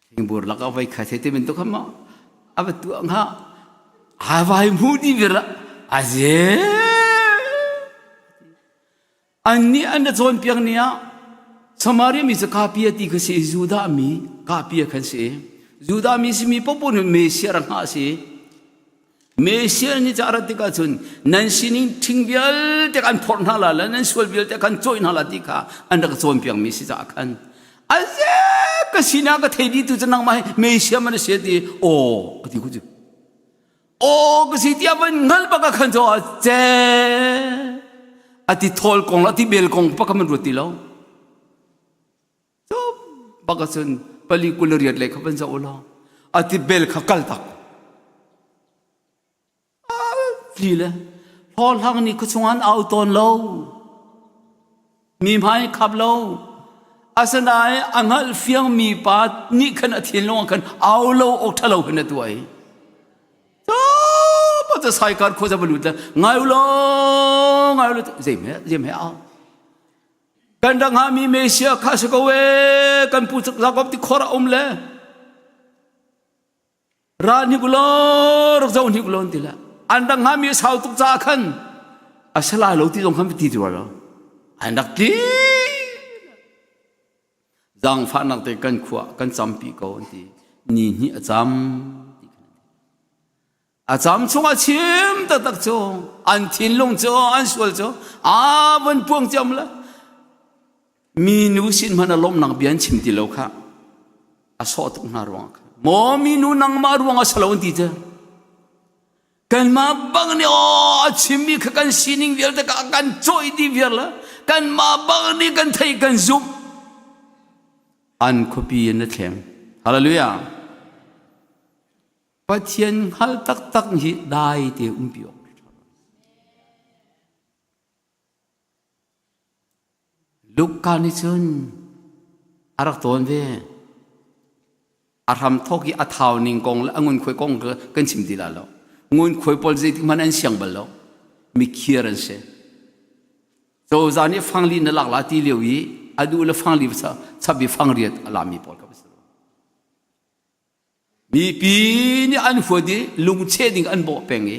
Thingbur lak ah voi khat he ti bantuk kha maw a va tuah hnga a vai mu di vir a ze an nih an na cawnpiak ni ah Samaria mi cu kapia ti kha si Judah mi kapia khan si Judah mi simi popo nih Messiah rak hngah si Messiah nih ca rat tikah cun nan sining ṭhing vialte kan phorh hna la le nan sual vialte kan cawih hna la ti kha an rak cawnpiak mi si caah khan aze ka sinah ka thei dih tu cu nangmah hi Messiah man si ti aw ka ti ku cu aw ka si tiah van hngal bak ah khan cu ce ati thawl kong la ti bel kong pa ka man ruat ti lo Cu bak ahcun pali kul le riat lei kha van zoh u law a ti bel kha kal tak. Tli le hlawhhlang nih khuachung an au tawn lo. Mi hmai khap lo. Asinain a hngalh fiang mi pa nih khan a thinlung ah khan au lo awk ṭha lo hin a tuah i pa ca saikar khua za va lut le ngai u law ngai u law zei he zei he au Kan rak hngahmi Messiah kha si ko ee kan pu Jakob ti khor a um le ra hnik ulaw rak zo hnik ulaw an ti le an rak hngahmi a sau tuk caah khan a si lai lo ti zong khan ti ti rua lo an rak ti zaangfahnak te kan khua kan campi ko an ti ni hnih a cam ti khan A cam chungah chim taktak cu an thinlung cu an sual cu a van puang ciam le minu sin hmanh a lawmnak bia an chim ti lo kha a sawh tuk hna ruang kha maw minu nangmah ruang a salo an ti cu kanmah bang nih aw a chimmi kha kan sining vialte ka kan cawih dih viar le kanmah bang nih kan theih kan zumh an khuapi in a thleng hallelujah Pathian hngal taktak hi dai te umpi awk Luka nih cun a rak tawn ve. A hram thawk i a thau ning kong le a ngunkhuai kong kan chim ti la lo. Ngunkhuai pawl zeitik hmanh an siang bal lo. Mikhiar an si. Cozah nih fangli na lak la ti lio i a duh le fangli chap i fangriat a lami pawl ka si. Mipi nih an huat i lungcheh ding an bawh peng i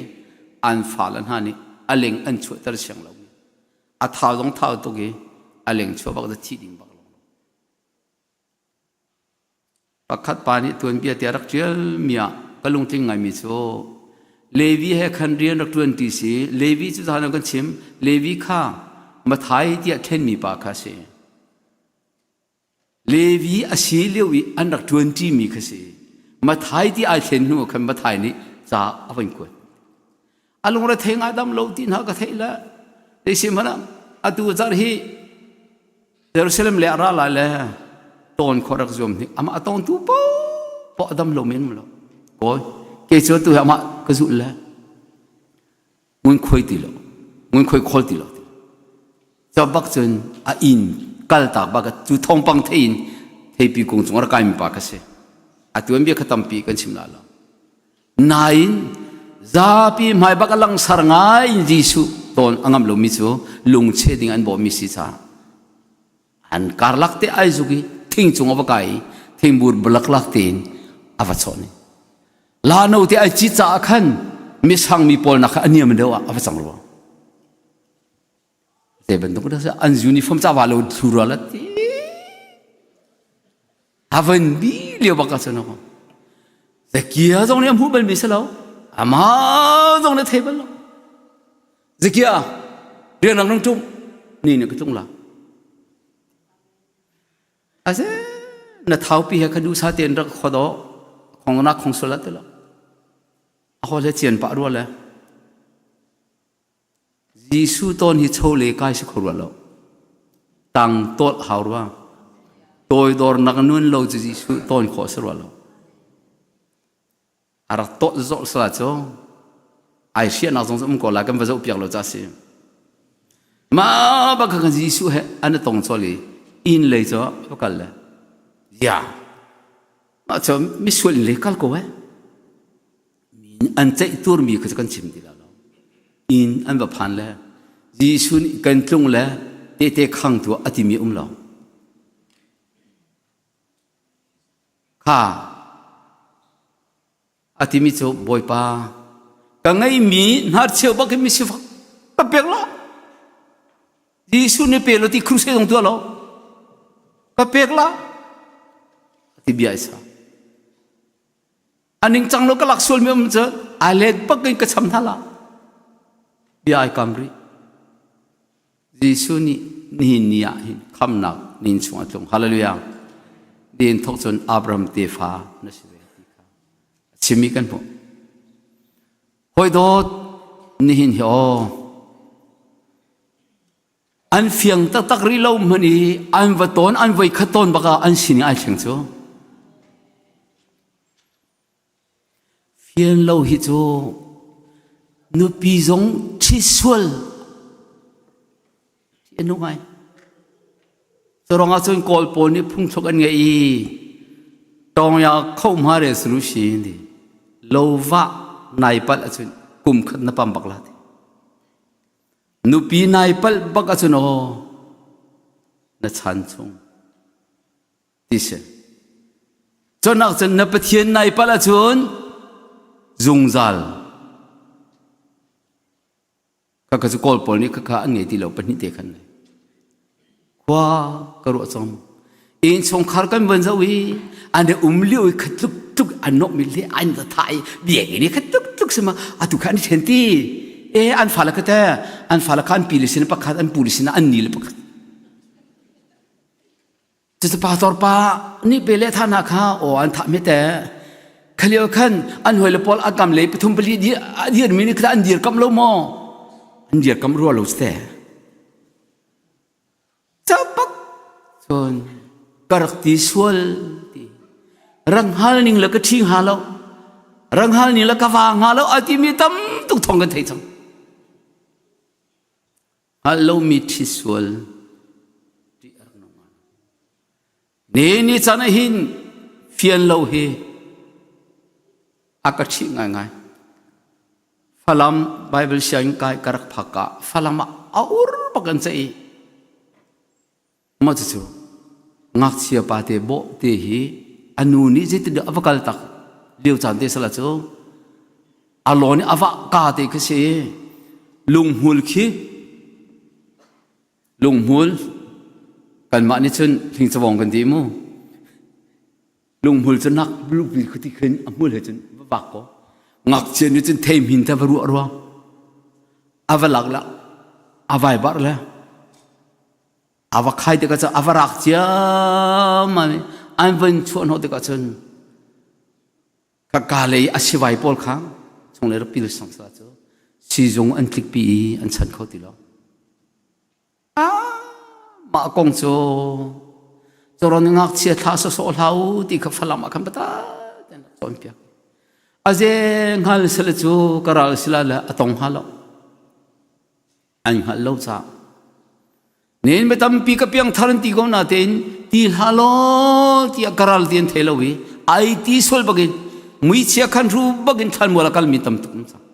an fale hna nih a leng an chuahter siang lo. A thau zong thau tuk i a leng chuah bak da thih ding bak lo. Pakhat pa nih tuanbia tiah rak ṭial mi ah ka lungtling ngaimi cu Levi he khan rian rak ṭuan ṭi si Levi cu zan kan chim Levi kha Mathai tiah ṭhenmi pa kha a si. Levi a si lio i an rak ṭuanṭimi kha si. Mathai ti ai thlen hnu ah khan Mathai nih ca a van kuat. A lungre thei ngai dam lo ti hna ka theih le si hmanh ah atu zarh hi Jerusalem le a ra lai le tawn khawh rak zuam hnik amah a tawngtu paoh a dam lo men lo. Kawi ke cu tu hi amah ka zulh le ngunkhuai ti lo ngunkhuai khawl ti lo cu bak cun a inn kaltak bak cu thawngpang thei in theipi kung cung rak kaimi pa ka si a tuanbia kha tampi kan chim la lo nain zapi hmai bak a langsar ngai in Jesuh tawn a ngam lomi cu lungcheh ding an bawhmi si caah an karlak te ai zuk i thing cung a va kai i thingbur balaklak tein a va chawn i la no te ai ci caah khan misang mi pawl nak kha a niam deuh ah a va cang rua te bantuk da an uniform ca wa lo thlu rua la ti a van bi lio bak a chan ko Zakia zong nih a hmuh bal mi si lo ama zong nih thei bal lo Zakia rian rang rang ṭum ni nih ka tlung la Ase na thaupi he kha duhsa tein rak khodo. Khong na khong sual ti lo. A ho le cian pah rua le. Jesuh tawn hi cho le kai si kho rua lo. Tang tawt hau rua. Toidor nak nun lo cu Jesuh tawn khawh si rua lo. A rak tawt zawh sala cu ai hriahnak zong um ko lai kan va zoh piak lo ca si. Mah bak kan Jesuh he an tong chol i inn lei cu va kal le. Ya. Mah cu misual in lei kal ko eh. An ceih turmi kha cu kan chim ti la lo. Inn an va phan le Jesuh nih kan tlung le tehte khang tu a timi um lo. Kha a timi cu Bawipa ka ngeimi hnarcheu bak in misifak ka pek la. Jesuh nih pe lo ti crusade zong tuah lo. Ka pek la. Ti bia isa. A ningcang lo ka lak sualmi um cu ai let bak in ka cham hna la. Bia ai kam rih. Jesuh nih nihin ni ah hin khamnak nin chung a tlung. Hallelujah. Din thok cun Abraham tefa na si ve ti kha a chimmi kan hmuh. Hawi dawt nihin hi aw An fiang taktak rih lo hmanh i an va tawn, an voi khat tawn bak ah an sining ai thleng cu. Fian lo hi cu nupi zong ṭhi sual ṭhi a nung ai. Cu ruangah cun Kawl pawl nih phungthluk an ngeih i tawngya khohma re solution ti lo vah nai palh ahcun kum khat na pam bak la ti. Nupi nai palh bak ahcun aw na chan chung ti si. Cunak cun na Pathian nai palh ahcun zungzal. Khakha cu Kawl pawl nih khakha an ngei ti lo pahnih te khan. Khua ka ruah cang. Innchungkhar kan van zoh i an i um lio i khat tluk tluk an nok mi le an va tha i biakinn i khat tluk tluk sima atu kha an i then ti e an fale kha te an fale kha an pi le sin pakhat an pu le sin an ni le pakhat cucu pastor pa nih pe le tha na kha o an thah mi te khalio khan an hoi le pawl a kam le pathum pali dir mi ni kha an dir kam lo maw an dir kam rua lo te Capak cun ka rak ti sual ti. Rang hal ning le ka ṭhi hnga lo. Rang hal ning le ka va hnga lo a timi tam tuk thawng kan thei cang. Hngalh lomi ṭhi sual ṭih a rak nung ngai. Ni ni caan ah hin fian lo hi a ka ṭhih ngaingai. Falam Bible sianginn kai ka rak phak ah Falam ah a ur bak an ceih i mah cucu ngakchia pa te bawh te hi a nu nih zeitin dah a va kal tak lio caan te sala cu a lawn i a vah ka te khi si lunghmul khi Lunghmul kanmah nih cun hlingcawong kan ti mu. Lunghmul cu nak lupi khuti khin a hmul he cun va vak ko. Ngakchia nih cun thei hmin te va ruah ruang. A va lak la a vai bar le a va khai tikah cun a va rak ciammam i an van chuah hnawh tikah cun ka lei a sivai pawl kha chunglei rak pil sang sa cu sizung an tlikpi i an chan kho ti lo. Mah kong cu coron ngakchia thla sawsawh hlah u ti kha Falam ah khan bata ten rak cawnpiak. Aze hngal sele cu ka ral sila le a tong hnga lo. An hngalh lo caah. Nen mi tampi ka piang thar an ti ko natein ti hlah law tiah ka ral ti an thei lo i ai ti sual bakin muichia khan ru bakin thlanmual a kalmi tam tuk cang.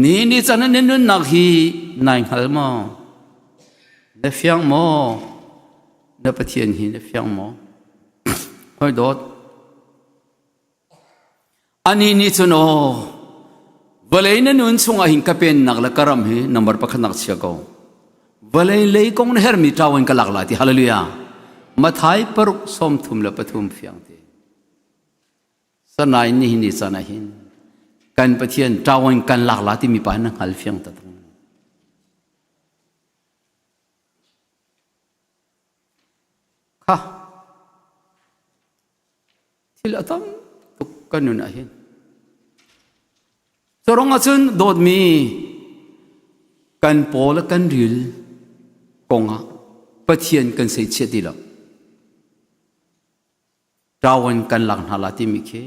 Ni ni can na nunnak hi nai hngal maw? Na fiang maw? Na Pathian hi na fiang maw? Hoi dawt. Ani nih cun aw vawlei na nun chungah hin ka pennak le ka ram hi number pakhat nak chia ko. Vawlei lei kong na hermi ṭau in ka lak lai ti hallelujah. Mathai paruk 33 fiang te. Sanain nihin ni caan ah hin kan Pathian ṭawan kan lak la timi pa na hngal fiang taktak. Kha. Thil a tam tuk kan nun ah hin. Cu ahcun dawtmi kan paw le kan ril kongah Pathian kan seichiat ti lo. Ṭawan kan lak hna la timi khi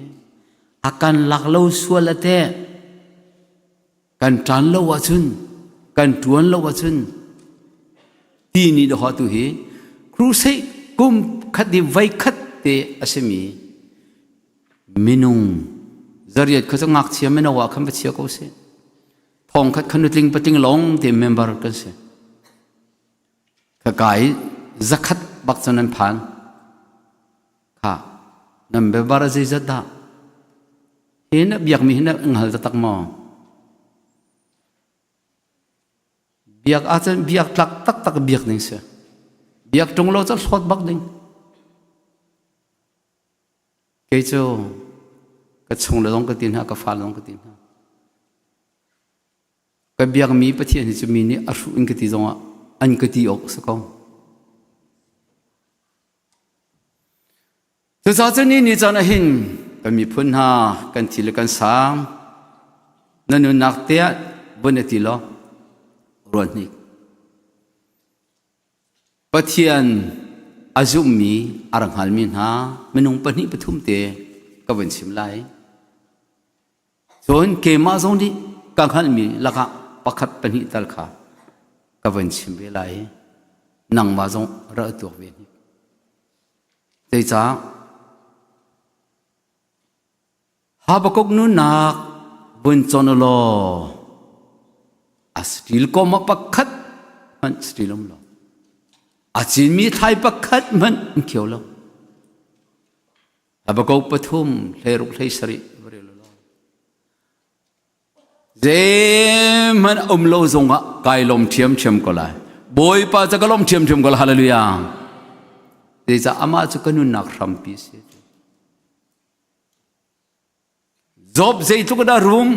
a kan lak lo sual a teh kan ṭan lo ahcun kan ṭuan lo ahcun ti ni dawh tu hi crusade kum khat i voi khat te a simi minung zariat kha cu ngakchia mino ah khan va chia ko seh thong khat khan nutling patling lawng te member kan si Ka i zakhat bak cu nan phan. Kha nan biabar a zeizat dah? Hi na biakmi hi na hngal taktak maw? Biak ahcun biak tlak taktak biak ding si. Biak ṭung lo cu hlawt bak ding. Kei cu ka chung le zong ka ti hna, ka fa le zong ka ti hna. Ka biakmi Pathian hi cu mi nih a hruh in ka ti zongah an ka ti awk a si ko. Cucaah cun ni ni caan ah hin kan miphun hna kan thi le kan sang na nunnak te ah vun i ti law ruat hnik. Pathian a zummi a rak hngalmi hna minung pahnih pathum te ka vun chim lai. Cun keimah zong nih ka hngalhmi lakah pakhat pahnih tal kha ka van chim ve lai i nangmah zong rak i tuak ve hnik. Zeicah Habakkuk nunnak vun cawn u law a stil kom ah pakhat hmanh stil um lo. A cinmi thlai pakhat hmanh an khio lo. Habakkuk pathum 16 17 va rel u law. Zeihmanh um lo zongah kai lawm ṭhiamṭhiam ko lai. Bawipa cu ka lawm ṭhiamṭhiam ko lai. Hallelujah. Zeicah amah cu ka nunnak hrampi si. Job zeitluk dah rum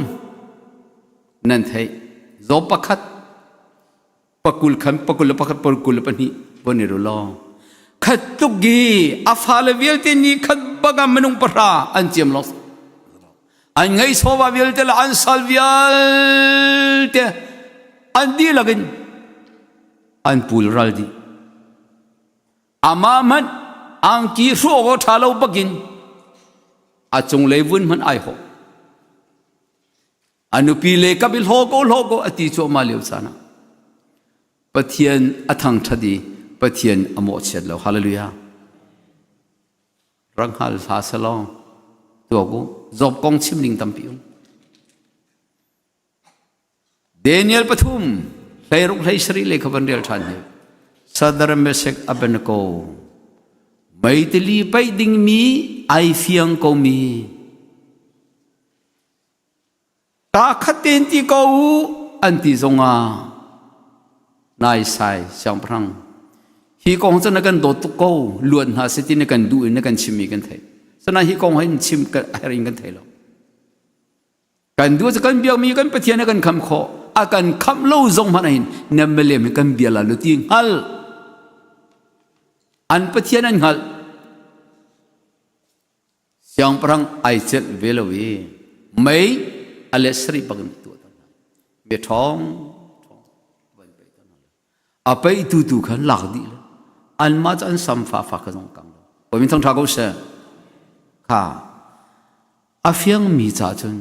nan theih. Job pakhat pakul khan pakul le pakhat pakul le pahnih von i law khat tuk gi a fale vialte ni khat baka minung pahra an ciam lo an ngei sofa vialte le an sal vialte an dihlak in an pul ral dih amah hmanh angki hruh awk ṭha lo bakin a cunglei vun hmanh ai hawh A nupi le ka bi hlaw ko hlaw ko a ti cuahmah lio caan ah Pathian a thangṭhat i Pathian a mawhchiat lo. Hallelujah. Rak hngal hla selaw tuak u. Job kong chim ding tampi um. Daniel pathum 16 17 le kha van rel ṭhan hi. Sadar Mesek Abednego meitili paih dingmi ai fiang komi Kaa khat tein ti ko u an ti zongah naisai siangpahrang hi kong cu na kan dawt tuk ko luat hna seh ti na kan duh in na kan chimmi kan theih sana hi kong hin chim a herh in kan thei lo kan duh cu kan biakmi kan Pathian a kan kham khawh a kan khamh lo zong hmanh hin na malem hi kan bia la lu ti hngal an Pathian an hngalh Siangpahrang ai celh ve lo i mei a let sarih bak in tuah hna. Bia ṭhawng van peih hna. A peihtu tu khan lak dih le anmah cu an sam fa fa kha zong kang lo. Bawi min thangṭha ko seh. Kha a fiangmi ca cun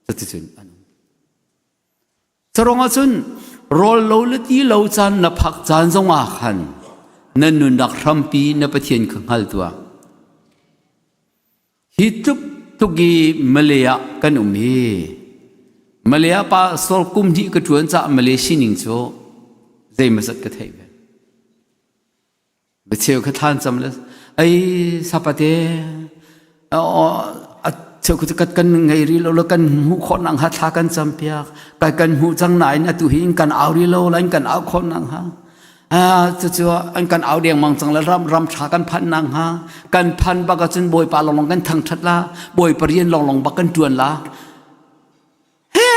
cuticun an um. Carong ahcun rawl lo le ti lo caan na phak caan zongah khan na nunnak hrampi na Pathian kha hngal tuah. Hi tluk tuk i Malay ah kan um hi Malay ah pastor kum hnih ka ṭuan caah Malay sining cu zeimawzat ka theih ve. Biacheu kha thlan cam le ei sapate a cheu khu kan kan ngei ri lo lo kan hmuh khawh nang ha thla kan cam piak kan kan hmuh cang nain atu hi in kan au ri lo la in kan au khawh nang ha cu cu an kan au deng mang cang le ram ram tha kan phan nang ha kan phan bak ahcun bawipa long long kan thang that la bawipa rian long long bak kan tuan la he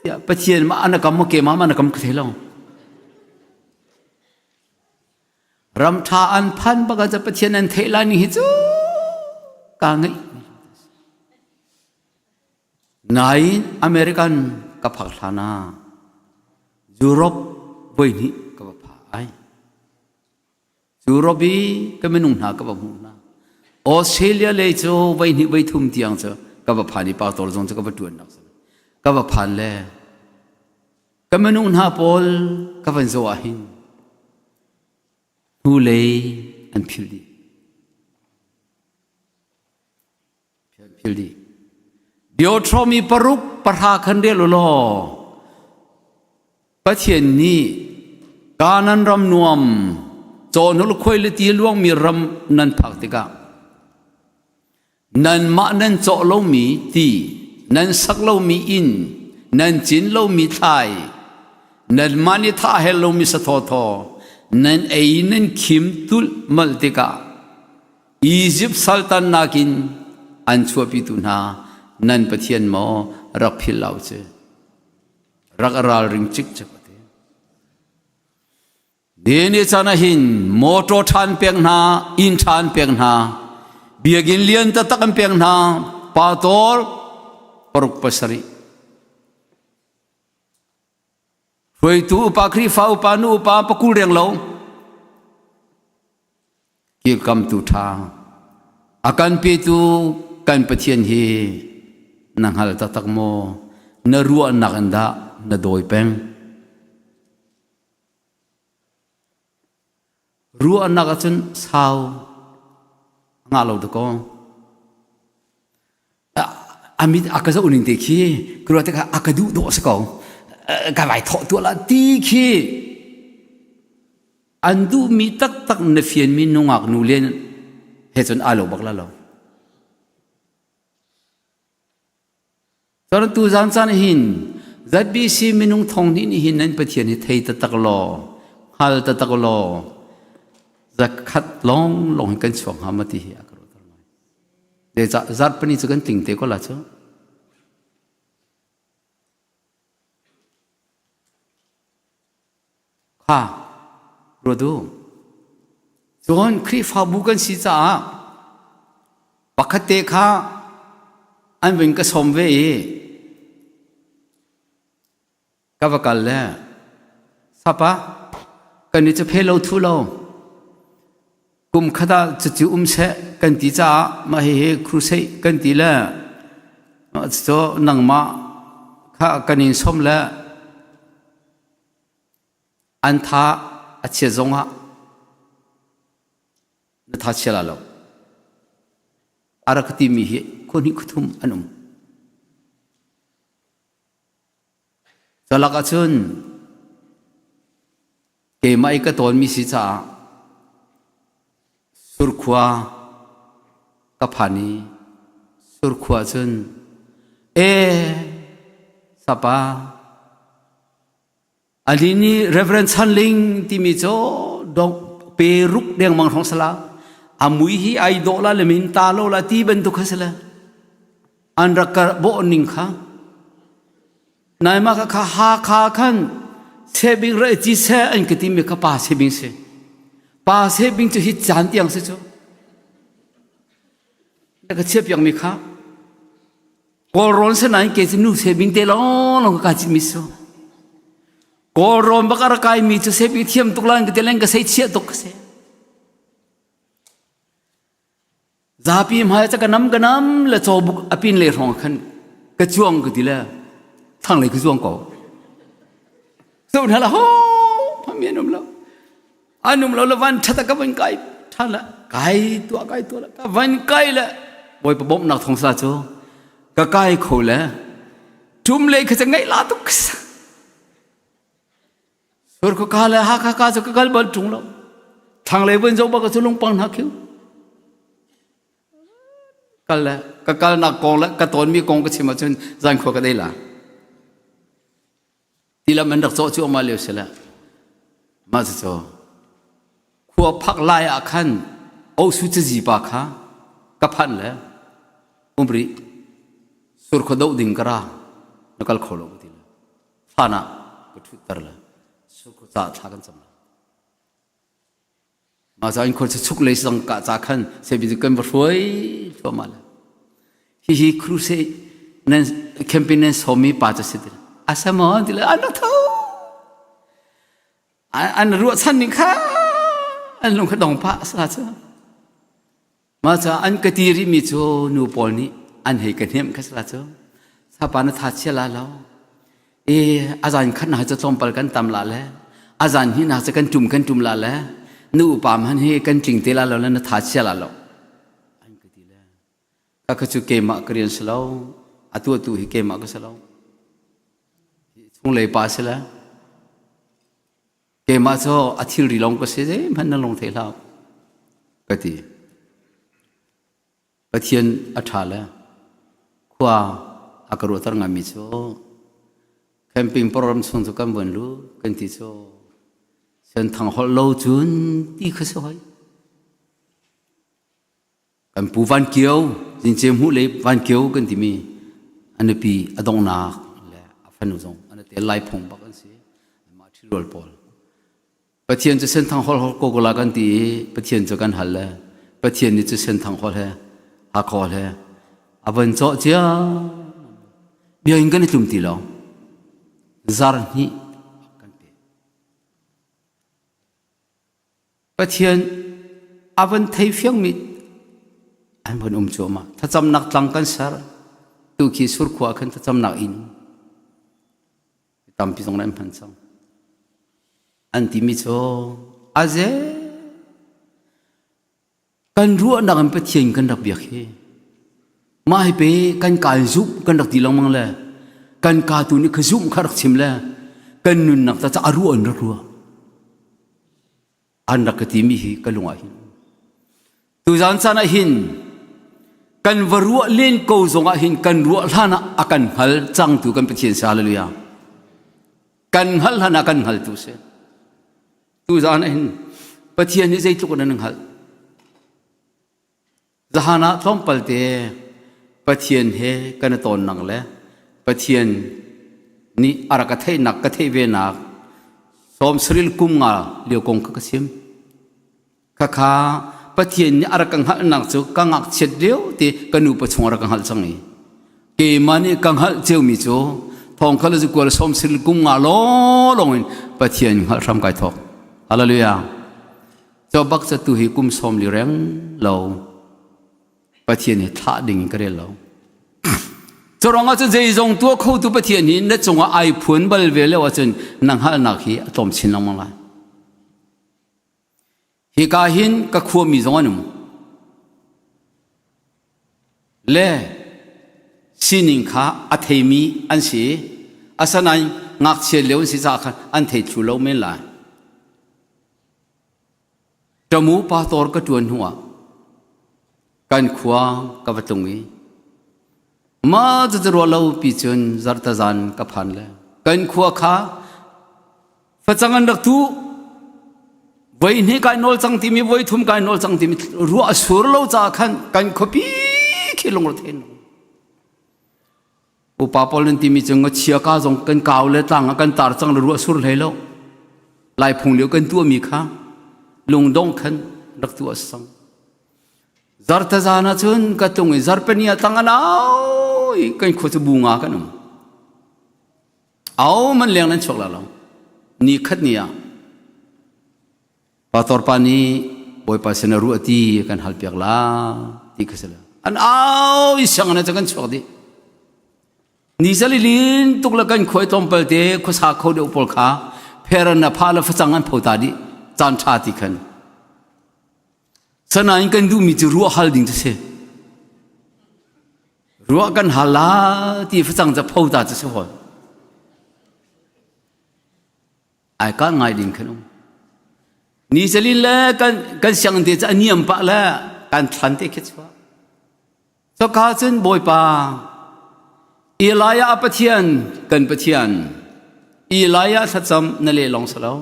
tiah pathian ma anakam mo ke ma ma anakam ka thei lo Ramṭha an phan bak ah Pathian an theih lai ning hi cu. Kaa ngeih. Nain American ka phak hlan ah Europe voi hnih ka va pha ai. Europe i ka minung hna ka va hmuh hna. Australia lei cu voi hnih voi thum tiang cu ka va phan i pastor zong cu ka va ṭuan nak ka va phan le ka minung hna pawl ka van zoh ah hin hnulei an philh dih. An philh dih. Deuteronomy paruk pahra khan rel u law Pathian nih Kanaan ram nuam cawhnul khuai le ti luangmi ram nan phak tikah nanmah nan cawh lomi ti nan sak lomi inn nan cin lomi thlai nanmah nih thah hel lomi sathawthaw nan ei nan khim tulh malh tikah Izipt saltannak in an chuahpitu hna nan Pathian maw rak philh lo cu rak ralring cikcek a ti. Ni caan ah hin motor ṭhan pek hna, inn ṭhan pek hna, biakinn lian taktak an pek hna, pator paruk pasarih. Hruaitu upa Khrihfa upa nu upa pakul reng lo kilkamtu ṭha a kan petu kan Pathian hi na hngal taktak maw? Na ruahnak in dah na dawi peng? Ruahnak ahcun sau a ngah lo dakaw. A mit a ka zoh ning te khi ka ruah tikah a ka duh dawh si ko. Ka vai thawh tuah la ti khi an duhmi taktak na fianmi nungak nu len he cun aa lo bak la lo. Cun tuzaan caan hin ZBC minung thong hnih nih hin nan Pathian hi thei taktak law, hngal taktak law, zakhat lawng lawng hin kan chuak hnga ma ti hi a ka ruahter ngai. Zeicah zarhpini cu kan tling te ko la cu. Kha ruat u. Cun Khrihfabu kan si caah pakhat te kha an vun ka sawm ve i ka va kal le sapa kan i cu phe lo thu lo kum khat ah cucu um seh kan ti caah mah hihi crusade kan ti le cu nangmah kha kan in sawm le An tha a chiat zongah na tha chia la lo. A rak timi hi khua hnih khua thum an um. Calak ahcun keimah i ka tawnmi si caah Surkhua ka phan i Surkhua cun e sapa Ali nih Reverend Chan Ling timi cu dong pe ruk dengmang hrawng sala a mui hi ai dawh la le min ta lo la ti bantuk kha sila an rak ka bawh ning kha nai ma kha ha kha khan sebing ra chi se an ka ti mi kha pa sebing se pa sebing cu hi chan tiang se chu ka chia piak mi kha Kawlrawn se nain ke cu nu sebing te lawng lawng ka cit mi su. Kawlrawn bak a rak kai mi cu sepi thiam tuk lan ka te leng ka sei chia tuk ka se. Zapi hmai ca ka nam ka nam le cawbuk apin le hrawng khan ka chuang ka ti le thang lei ka zuang ko. So hna la ho phamian um lo. An um lo le van ṭhat ka van kai ṭhan la kai tuah kai tuah la ka van kai le Bawipa bawmhnak thawng sa cu ka kai kho le ṭum le kha ca ngaih la tuk sur ka ka le Hakha ka cu ka kal bal ṭung lo thlanglei vun zoh bak cu lungpang hna khiu kal le ka kalnak kong le ka tawnmi kong ka chim ahcun zan khua ka dei la Tilam an rak cawh cuahmah lio si le mah cucu khua phak lai ah khan Osu cazi pa kha ka phanh le um rih surkhua doh ding ka ra na kal kho lo ka ti le thlan ah ka ṭhutter le surkhua ca thla kan cam la mah ca in khua chuk lei sang ka ca khan sebi kan va hruai. Chuahmah le. Hihi crusade nan campaign nan sawmi pa cu si ti. A sa maw ti le an rak tho. An ruahchan ning kha an lung kha dong pah sa cu. Mah caah an ka ti rihmi cu nu pawl nih an hei ka hnemh kha sala cu sapa na tha chia la lo e a zan khat na cu tlawmpal kan tam la le a zan hi na cu kan tum kan tum la le nu upa man hi kan tling te la lo le na tha chia la lo an ka ti le ka ka cu keimah ka rian si lo atu atu hi keimah ka si lo chunglei pa si le Keimah cu a thilri lawng ka si zeihmanh na lung thei hlah ka ti. Pathian a ṭha le khua a ka ruahter ngaimi cu camping program chung cu kan vun lut kan ti cu senthang holh lo cun ti kha si hoi. Kan pu Van Kio, Zince hmuh le Van Kio kan timi a nupi a donghnak le a fanu zong an tel lai phung bak an si. Mah ṭhirual pawl. Pathian cu senthang hol hol ko la kan ti i Pathian cu kan hal le Pathian nih cu senthang hol he hakhawl he a van cawh cia bia in kan i tlum ti lo zar hnih kan pe Pathian a van thei fiangmi an van um cuahmah. Thlacamnak tlang kan ser. Tu khi surkhua khan thlacamnak inn tampi zong an hman cang. An timi cu aze kan ruahnak in Pathian kan rak biak hi mah hi pe kan ka in zumh kan rak ti lengmang le kan ka tu nih kha zumh kha rak chim le kan nunnak ta ca a ruah in rak ruah an rak ka timi hi ka lung ah hin tuzan caan ah hin kan va ruah len ko zong ah hin kan ruah hlan ah a kan hngal cangtu kan Pathian si hallelujah kan hngal hlan ah kan hngaltu si tuzan ah hin Pathian nih zeitluk in an hngalh Zahan ah tlawmpal te Pathian he kan i tawnnak le Pathian nih a rak ka theihnak ka theih ve nak sawmsaril kum nga lio kong kha ka chim. Khakha Pathian nih a rak ka hngalhnak cu ka ngakchiat lio te ka nu pachung a rak ka hngalh cang i keimah nih ka hngalh ceumi cu thong kha le kual sawmsaril kum nga lawng in Pathian hngalh hram kai thawk. Hallelujah. Cu bak cu tu hi kum sawm li reng lo Pathian hi thlah ding in ka rel lo. Cu ruangah cun zeizong tuah khotu Pathian hi na cungah ai phuan bal ve lo ahcun na hngalhnak hi a tlawm chin lengmang lai. Hika hin ka khuami zong an um. Le sining kha a theimi an si. Asinain ngakchia lio an si caah khan an thei thlu lo men lai. Ṭamu pastor ka ṭuan hnuah kan khua ka va tlung i mah cucu ruah lo pi cun zarhtazan ka phan le kan khua kha facang an rak tuh voi hnih kai nawl cang timi voi thum kai nawl cang timi ruah a sur lo caah khan kan khuapi khi lungre thein Upa pawl nan timi cu ngachia ka zong kan kau le tlang ah kan tar cang le ruah sur hlei lo. Lai phung lio kan tuahmi kha lungdong khan rak tuah sang. Zartazan ah cun ka tlung i zarpani ah tlang an au i kan khua cu bu nga kan um. Au man leng nan chuak la lo. Ni khat ni ah Pastor pa nih Bawipa sin a ruah ti kan hal piak la ti kha si lo. An au i siang an kan chuak dih. Ni zali lin tuk le kan khuai tlawmpal te khuasa kho deuh pawl kha pheran na pha le facang an pho ta dih caan ṭha ti khan. Sanain kan duhmi cu ruah hal ding cu si. Ruah kan hal la ti facang ca pho ta cu si hawi. Ai kal ngai ding khan um. Ni zali le kan kan sianginn te cu a niam pah le kan thlan te khi chuah. Coka cun Bawipa Elijah a Pathian kan Pathian Elijah thlacam na leh lawng si lo.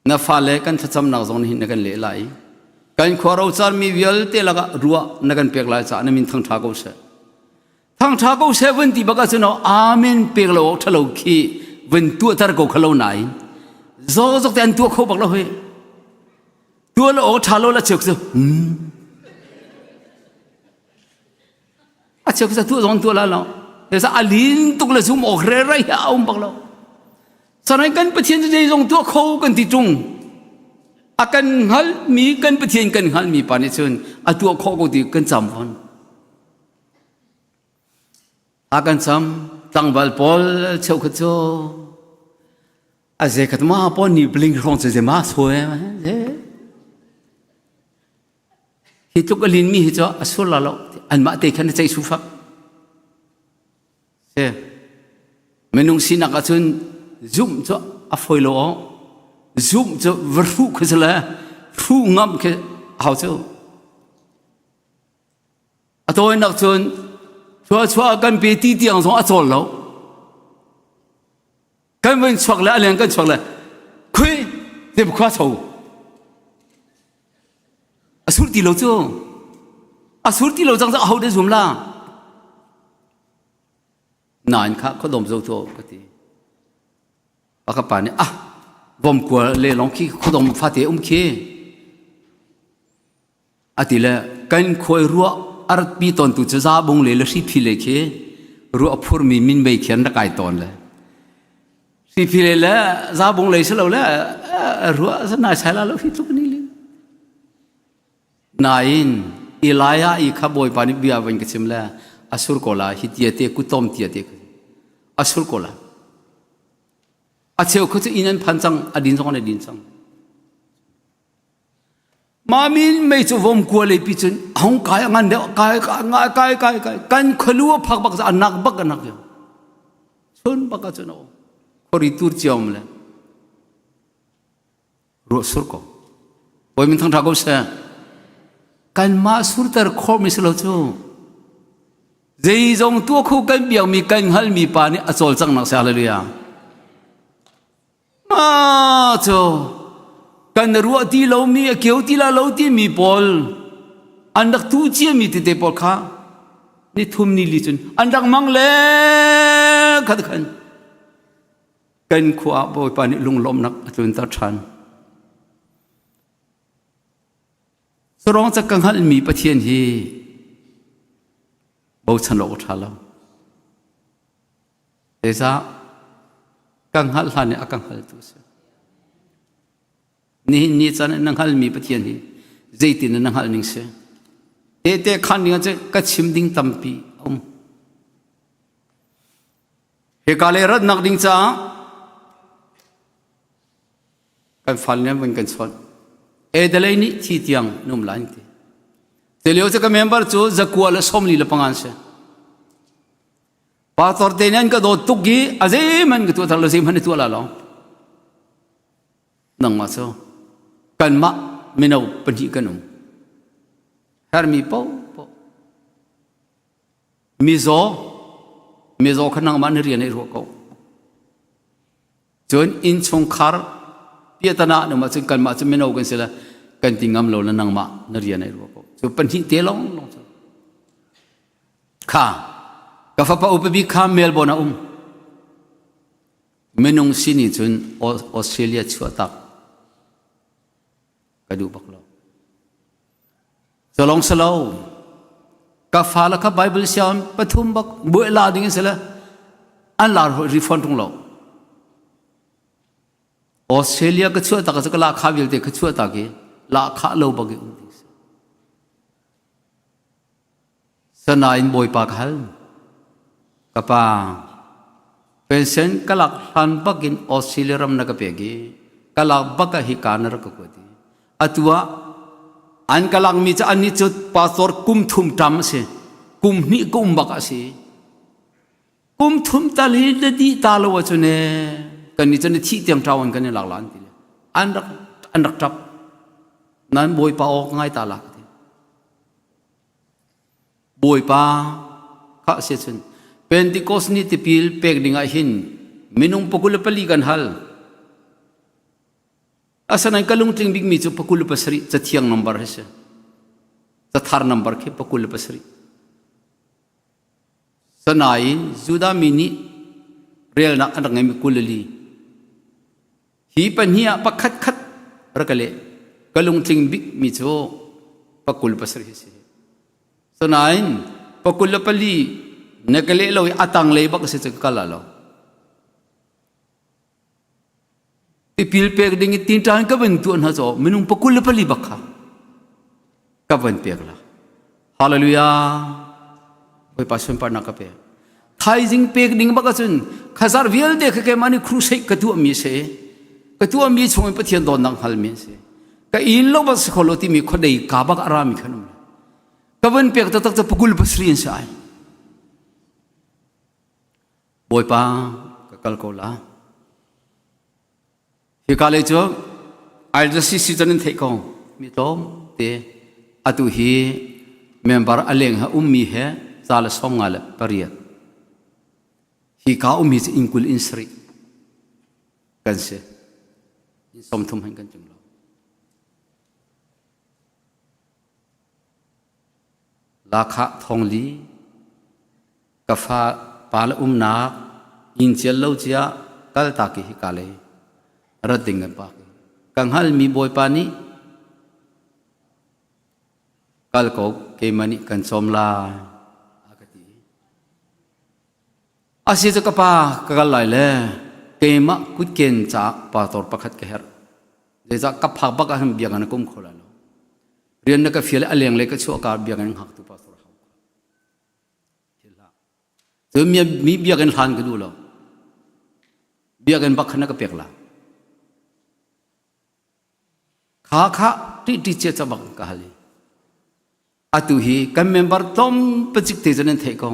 Na fale kan thlacamnak zong nih na kan leh lai. Kan khua rocarmi vialte lakah ruah na kan pek lai caah na min thangṭha ko seh. Thangṭha ko seh vun ti bak ahcun amen pek lo awk ṭhalo khi vun tuahter ko kha lo nain zawk te an tuah kho bak lo hoi. Tuah lo awk ṭha lo la cheu cu hmm. cheu kha tu zong tu la lo. Sa a lin tuk le zum ok re rai a um bak lo. Sanai kan Pathian cu zeizong tuah kho kan ti ṭung. A kan hngalmi kan Pathian kan hngalmi pa nih cun a tuah khawh ko ti kan cam fawn. A kan cam tlangval pawl cheukhat cu a ze khat ma pawl ni bling hrawng cu ze ma soe hi tluk a lin mi hi cu a sur la lo anmah te khan a ceih sufak Si. Minung sinak ahcun zumh cu a fawi lo aw. Zumh cu va hruh khi si le hruh ngam khi hau cu. A tawinak cun thluachuah kan pe ti tiang zong a cawl lo. Kan vun chuak le a leng kan chuak le khui te khua cho. A sur ti lo cu. A sur ti lo cang cu aho dah zum la? Nain kha khuadawm zo tu ka ti. Pakhat pa nih ah vom kua le lawng khi khuadawm fate um khi. A ti le kan khuai ruah a ratpi tawn tu cu zabung le le hriphi le khi ruah phurmi min mei khi an rak ai tawn le. Hriphi le le zabung lei si lo le ruah nai sai la lo hi tluk ni li. Nain Elijah i kha Bawipa nih bia van ka chim le a sur ko la hi tia te kutom tia te a sur ko la. A cheu kha cu inn an phan cang a din zong an din cang. Mami mei cu vom kua lei pi cun hong kai a ngan deuh kai kai kai kai kai kan khualu a phak bak a nak bak a nak yo. Chun bak a cun o. Khori tur chiom le. Ruah sur ko. Bawi min thang tha ko seh. Kanmah surter khawhmi si lo cu. Zeizong tuah kho kan biakmi kan hngalhmi pa nih a cawlcanghnak si hallelujah. Ma cu kan ruah ti lomi a keu ti la lo timi pawl an rak tu ciami tete pawl kha ni thum ni li cun an rak mang le khat khan kan khua ah Bawipa nih lunglawmhnak a tlunter ṭhan. Sarawng ca ka hngalhmi Pathian hi bochan awk a ṭha lo. Zeicah ka hngalh hlan i a ka hngaltu a si. Nihin ni caan in na hngalmi Pathian hi zeitin na hngalh ning si. Tehte khan ding ah ka chim ding tampi a um. Hika le ratnak ding caah kan fal nih vun kan chawnh. Adelaide nih thi tiang num lai ti. Te lio cu ka member cu zakua le 45 le pangan si. Pastor te nih an ka dawt tuk i a zeihmanh ka tuah thar lo zeihmanh na tuah la lo. Nangmah cu kanmah mino pahnih kan um. Hermi paoh paoh Mizaw, mizaw kha nangmah na rian i ruah ko. Cun innchungkhar piahtana nangmah cun kanmah cu mino kan si le kan ti ngam lo le nangmah na rian i ruah ko. Cu pahnih te lawng lawng cu. Kha, ka fapa upa bik kha Melbourne a um. Minung sini cun Australia chuahtak ka duh bak lo. Colong salo ka fa la kha Bible sian pathum bak buai la ding in sila an lar refund tung lo. Australia ka chuah tak ka la kha vialte ka chuah tak i la kha lo bak i um ding si. Sanain Bawipa ka hal. Ka pa, pension ka lak hlan bak in Australia ram na ka pek i ka lak bak ah hika na rak ka kuat i atu ah an ka lakmi cu annih cu pastor kum thum tam a si kum hnih ka um bak a si kum thum tal hi na dih ta lo ahcun e kan nih cu na thih tiang ṭau in kan i lak la an ti le an rak an rak ṭap nan Bawipa aw ka ngai ta la ka ti Bawipa kha a si cun Pentecost ni tipil pek ding ah hin minung 24 kan hal. Asinain ka lungtling bikmi cu 27 cathiang number hi si. Cathar number khi 27. Sanain Judah mi nih relnak an rak ngeimi 24. Hi pahnih ah pakhat khat rak ka leh. Ka lungtling bikmi cu 27 hi si. Sanain 24 na ka leh lo i a tanglei bak a si cu ka kal lo. Tipil pek ding i tinṭan ka van tuah hna caw minung 24 bak kha ka van pek la. Hallelujah. Bawipa sunparnak ka pek. Thaizing pek ding bak ahcun khazar vialte kha keimah nih crusade ka tuahmi si. Ka tuahmi chungin Pathian dawtnak hngalmi si. Ka inn lo bak si kho lo timi khuadei ka bak a rami khan um. Ka van pek taktak cu pakul pasarih in si ai. Bawipa ka kal ko la. Hika lei cu IRCC cun in theih ko mi tlawm te atu hi member a leng ha ummi he za le sawm nga le pariat hika ummi cu inn kul in sarih kan si in sawm thum hen kan tling lo Lahkhah thongli ka fa pa le umnak inn cial lo cia kaltak hi hika lei rat ding kan pak. Ka hngalmi Bawipa nih kal ko keimah nih kan cawm lai a ka ti. Asi cu ka pa ka kal lai le keimah kutken caah pastor pakhat ka herh. Zeicah ka phak bak ah hin biakinn a kum kho lai lo. Rian na ka fial a lenglei ka chuah ka biakinn hngaktu pastor hau. Thil hlah. Cun mi, mi biakinn hlan ka duh lo. Biakinn bak khan na ka pek la. Kha kha ti ti chia cha bak ka hal i. Atu hi kan member tlawm pacik te cun an theih ko.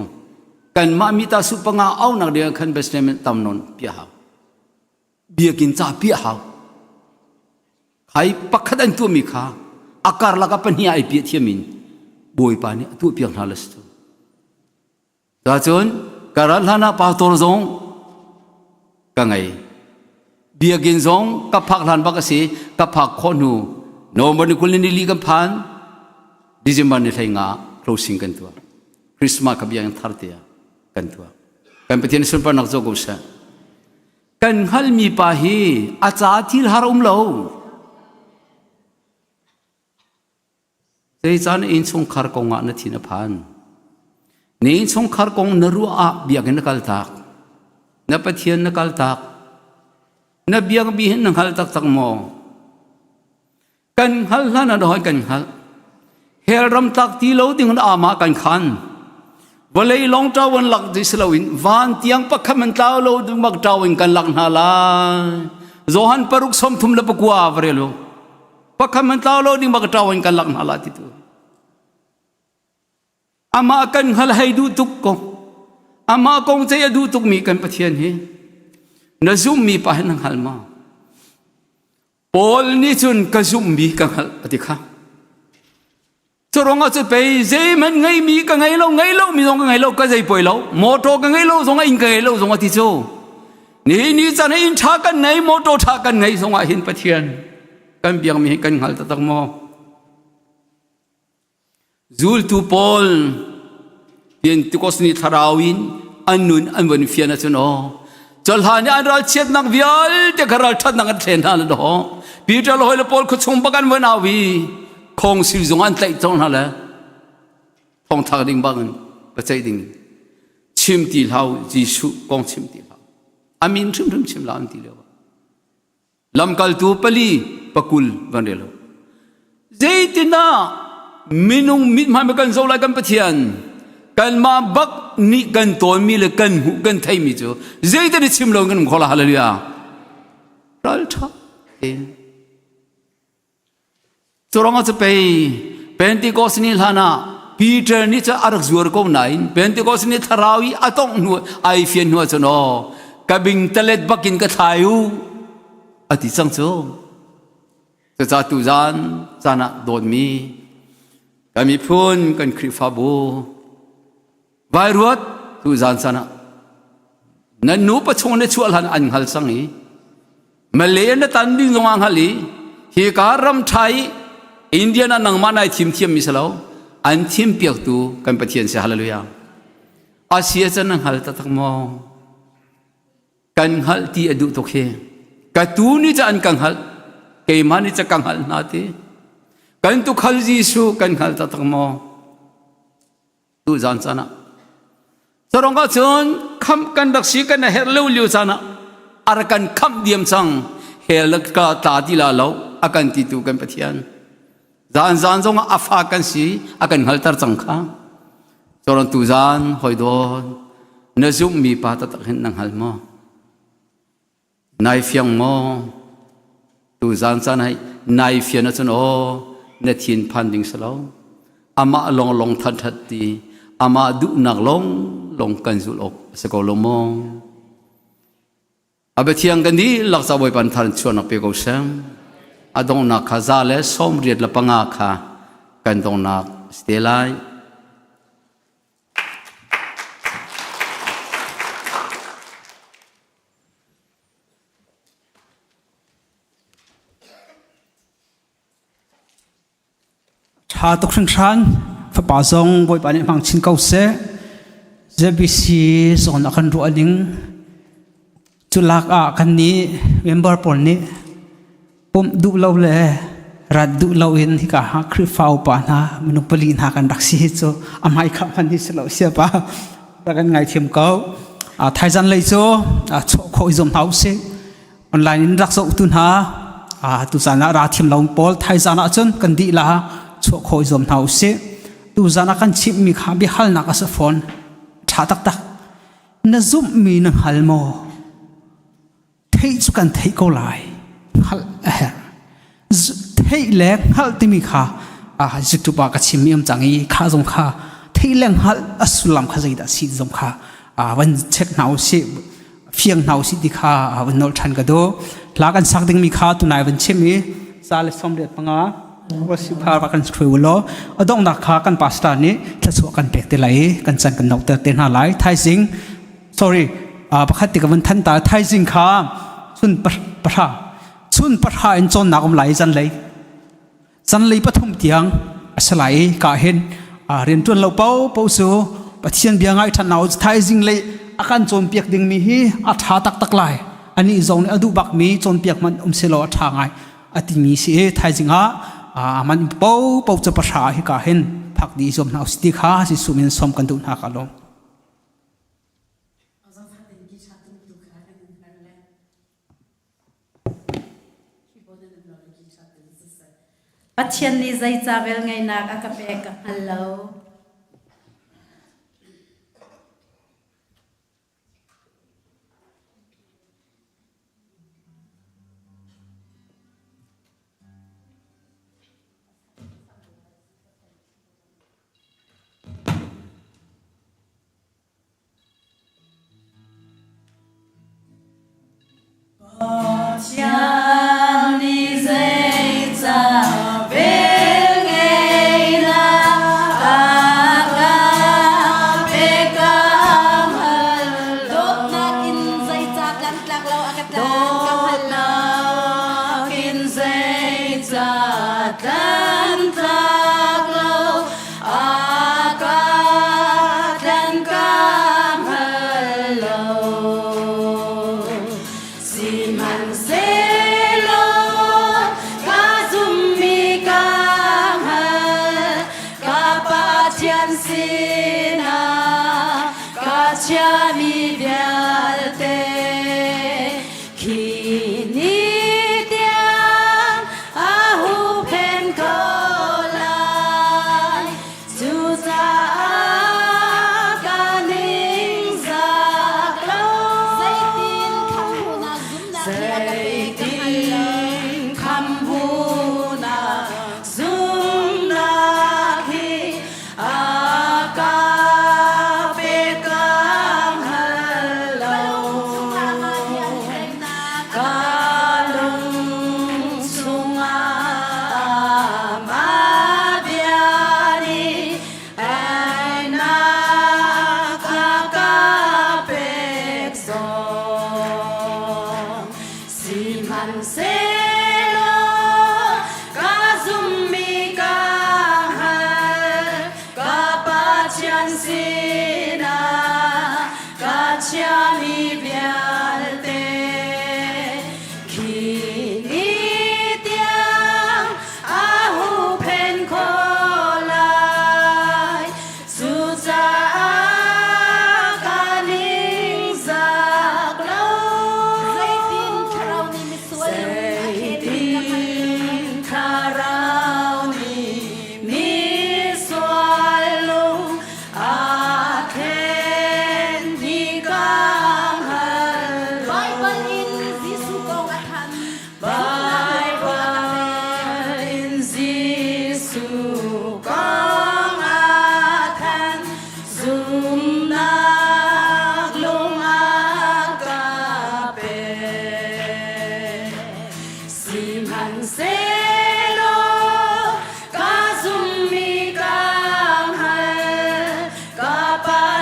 Kan mah mi ta su panga au nak ding khan best tam non pia hau. Biakinn ca piah hau. Khai pakhat an tuahmi kha a karlak ah pahnih ah ai piah thiam in Bawipa nih a tuahpiak hna le si cu. Cun ka ral hlan ah pastor zong ka ngei. Biakinn zong ka phak hlan bak a si. Ka phak khawh hnu November ni 20 ni li kan phan. December ni 15 closing kan tuah. Christmas ka biakinn thar te ah kan tuah. Kan Pathian sunparnak zo ko seh. Kan hngalhmi pa hi a ca thil har um lo. Zeicah na innchungkhar kong ah na thin a phan? Na innchungkhar kong na ruah ah biakinn na kal tak. Na Pathian na kal tak. Na biakbi hin na hngal taktak maw? Kan hngal hlan ah kan hngalh. Hell ram tlak ti lo ding in amah kan khan. Vawlei lawng ṭau an lak ti si loin van tiang pakhat man tlau lo ding bak ṭau in kan lak hna lai. Johan paruk 39 va rel u. Pakhat man tlau lo ding bak ṭau in kan lak hna lai ti tu. Amah kan hngal hei duh tuk ko. Amah kong cei a duh tukmi kan Pathian hi na zumhmi pa hi na hngal maw? Paul nih cun ka zumhmi ka hngalh a ti kha. Cu ruangah cu pei zeihmanh ngeimi ka ngei lo, ngei lomi zong ka ngei lo, ka zei poi lo, motor ka ngei lo zong ah inn ka ngei lo zong a ti cu. Ni ni caan inn ṭha kan ngei, motor ṭha kan ngei zong ah hin Pathian kan biakmi hi kan hngal taktak maw? Zultu pawl Pentecost ni thlarau in an nun an von fian ahcun aw cawhlan i an ralchiatnak vialte kha ralṭhatnak an thlen hna le daw Peter le hawi le Paul khuachung bak an von au i khawngsil zung an tlaih cang hna le thongthak ding bangin paceih ding chim ti hlau Jesuh kong chim ti hlau amin hrimhrim chim la an ti lio Lamkaltu pali pakul van rel Zeitinah minung mithmai kan zoh lai kan Pathian kanmah bak nih kan tawnmi le kan hmuh kan theimi cu zeitin i chim lo kan um kho la hallelujah ralṭha tein Curang ah cu pei Pentecost ni hlan ah Peter nih cu a rak zuar ko nain Pentecost ni thlarau i a tongh hnu ai fian hnu ahcun aw ka bing talet bakin ka thlai u a ti cang cu. Cucaah tuzan caan ah dawtmi kan miphun kan Khrihfabu vai ruat tuzan caan ah nan nupa chung na chuah hlan an hngal cang i Malay na tan ding zong ah hngal i hi ka ram ṭha i Indian ah nangmah nai thim thiam mi si lo an thim piaktu kan Pathian si hallelujah Asia can na hngal taktak maw kan hngalh ti a duh tuk hi ka tu ni ca an ka hngalh keimah nih ca ka hngalh hna ti kan tukhal Jesuh kan hngal taktak maw? Tu zan caan ah Carong ah cun khamh kan rak si kan herh lo lio caan ah a rak kan khamh diam cang hell ka tla ti la lo a kan ti tu kan Pathian zan zan zong ah a fa kan si a kan hngalter cang kha Coron tu zan hoi dawn na zumh mi pa taktak hin na hngal maw Nai fiang maw? Tuzaan caan hai nai fian ahcun aw na thin phan ding si lo. Amah lawng lawng thanṭhat ti, amah duhnak lawng lawng kan zulh awk a si ko lo maw? A biathiang kan dihlak ca Bawipa thar in chuahnak pe ko seh. A donghnak kha za le 85 kha kan donghnak a si te lai. Ṭha tuk hringhran. Fapa zong Bawipa nih hmang chin ko seh. ZBC zawn a kan ruah ning cu lak ah kan nih member pawl nih pumh duh lo le rat duh lo in hika ha Khrihfa upa hna minung pali hna kan rak si hi cu a hmai kha hman hi si lo sia pa rak kan ngaithiam ko. Thaizan lei cu chawh khawh i zuam hna usih. Online in rak zoh tu hna tu zan ah ra thiam lo pawl thaizan ah cun kan dih la chuah khawh i zuam hna usih. Tu zan ah kan chimhmi kha biahalnak a si fawn. Ṭha taktak. Na zumhmi na hngal maw? Theih cu kan theih ko lai. Hngalh a herh. Theih le hngalh timi kha YouTube ah ka chimmi um cang i kha zong kha theih le hngalh a sullam kha zeidah si zong kha van check hna usih fiang hna usih ti kha van nolh ṭhan ka duh. Hla kan sak dingmi kha tunai van chim i za le 75 Wasiphar va kan ṭhui u law a donghnak kha kan pastor nih thluachuah kan pek te lai i kan chan kan nokter te hna lai. Thaizing sorry pakhat ti ka van than ta thaizing kha chun pahra chun pahra in cawnnak um lai zanlei zanlei pathum tiang a si lai i ka hin rianṭuan lo po po su Pathian bia ngai ṭhan nau thaizing lei a kan cawnpiak dingmi hi a ṭha taktak lai ani zong nih a duh bakmi cawnpiak hmanh um selaw a ṭha ngai a timi si i thaizing ah man po po cu pahra hi ka hin phak di zuam hna usih ti kha Jesuh min som kan duh hna ka lawm. Pathian nih zeicah velngeihnak a ka pek ka hngal lo. Pathian nih zeicah velngeihnak a ka pek ka hngal Dawtnak in zeicah tlangtlak lo a ka tlan ka hngal lo. Dawtnak in zeicah tlangtlak lo a ka tlan ka hngal lo. Sihmanhsehlaw ka zummi ka hngal, ka Pathian sinah ka chiami vialte khi ni tiang a huhphenh ko lai. Cucaah ka ningzak lo. Zeitin khamhnak zumnak hi a ka pek ka hngal lo. Khamhnak zumnak hi a ka pek ka hngal lo. Ka lung chungah amah bia nih einak a ka pek zong. Sihmanhsehlaw ka zummi ka hngal, ka Pathian sinah ka chiami vialte khi ni tiang a huhphenh khawh lai. Cucaah.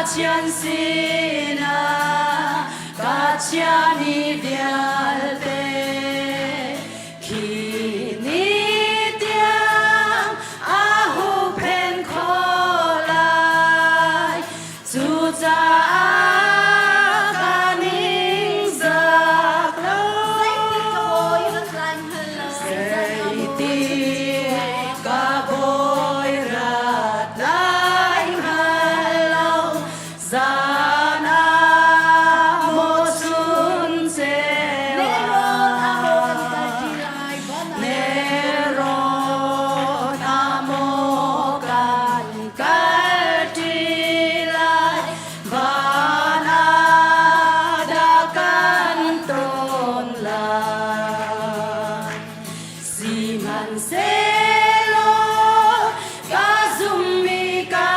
Pathian sinah ka chiami vialte khi ni tiang a huhphenh khawh lai. Cucaah ka ningzak lo. Zeitik ka bawi rat lai hngal lo. Zeitik ka bawi rat lai hngal lo. Zan ah maw chun ceu Nelrawn ah maw kan ah kalṭi lai van ah. Nelrawn ah maw kan kalṭi lai van ah dah kan ton lai. Sihmanhsehlaw ka zummi ka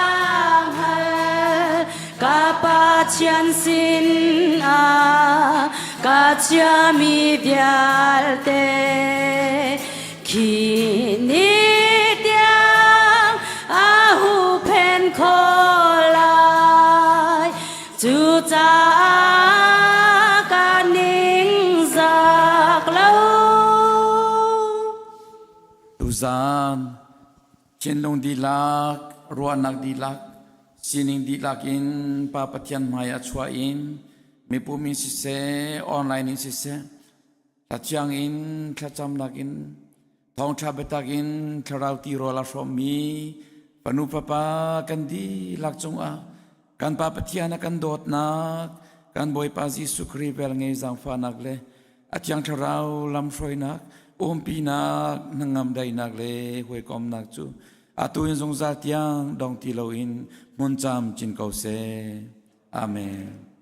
hngal, ka Pathian sinah ka chiami vialte khi ni tiang a huhphenh khawh lai. Cucaah ka ningzak lo. Tuzaan thinlung dihlak, ruahnak dihlak, sining dihlak in Pa Pathian hmai ah chuah in mipum in siseh, online in siseh, Thlachiang in thlacamnak in thawngṭha biatak in thlarau tirawl a hrawmmi fanu fapa kan dihlak cungah kan Pa Pathian a kan dawtnak kan Bawipa Jesuh Khrih velngei zaangfahnak le a Thiang Thlarau lamhruainak umpinak hnangam daihnak le hawikomnak cu atu in zungzal tiang dong ti loin hmun camcin ko seh. Amen.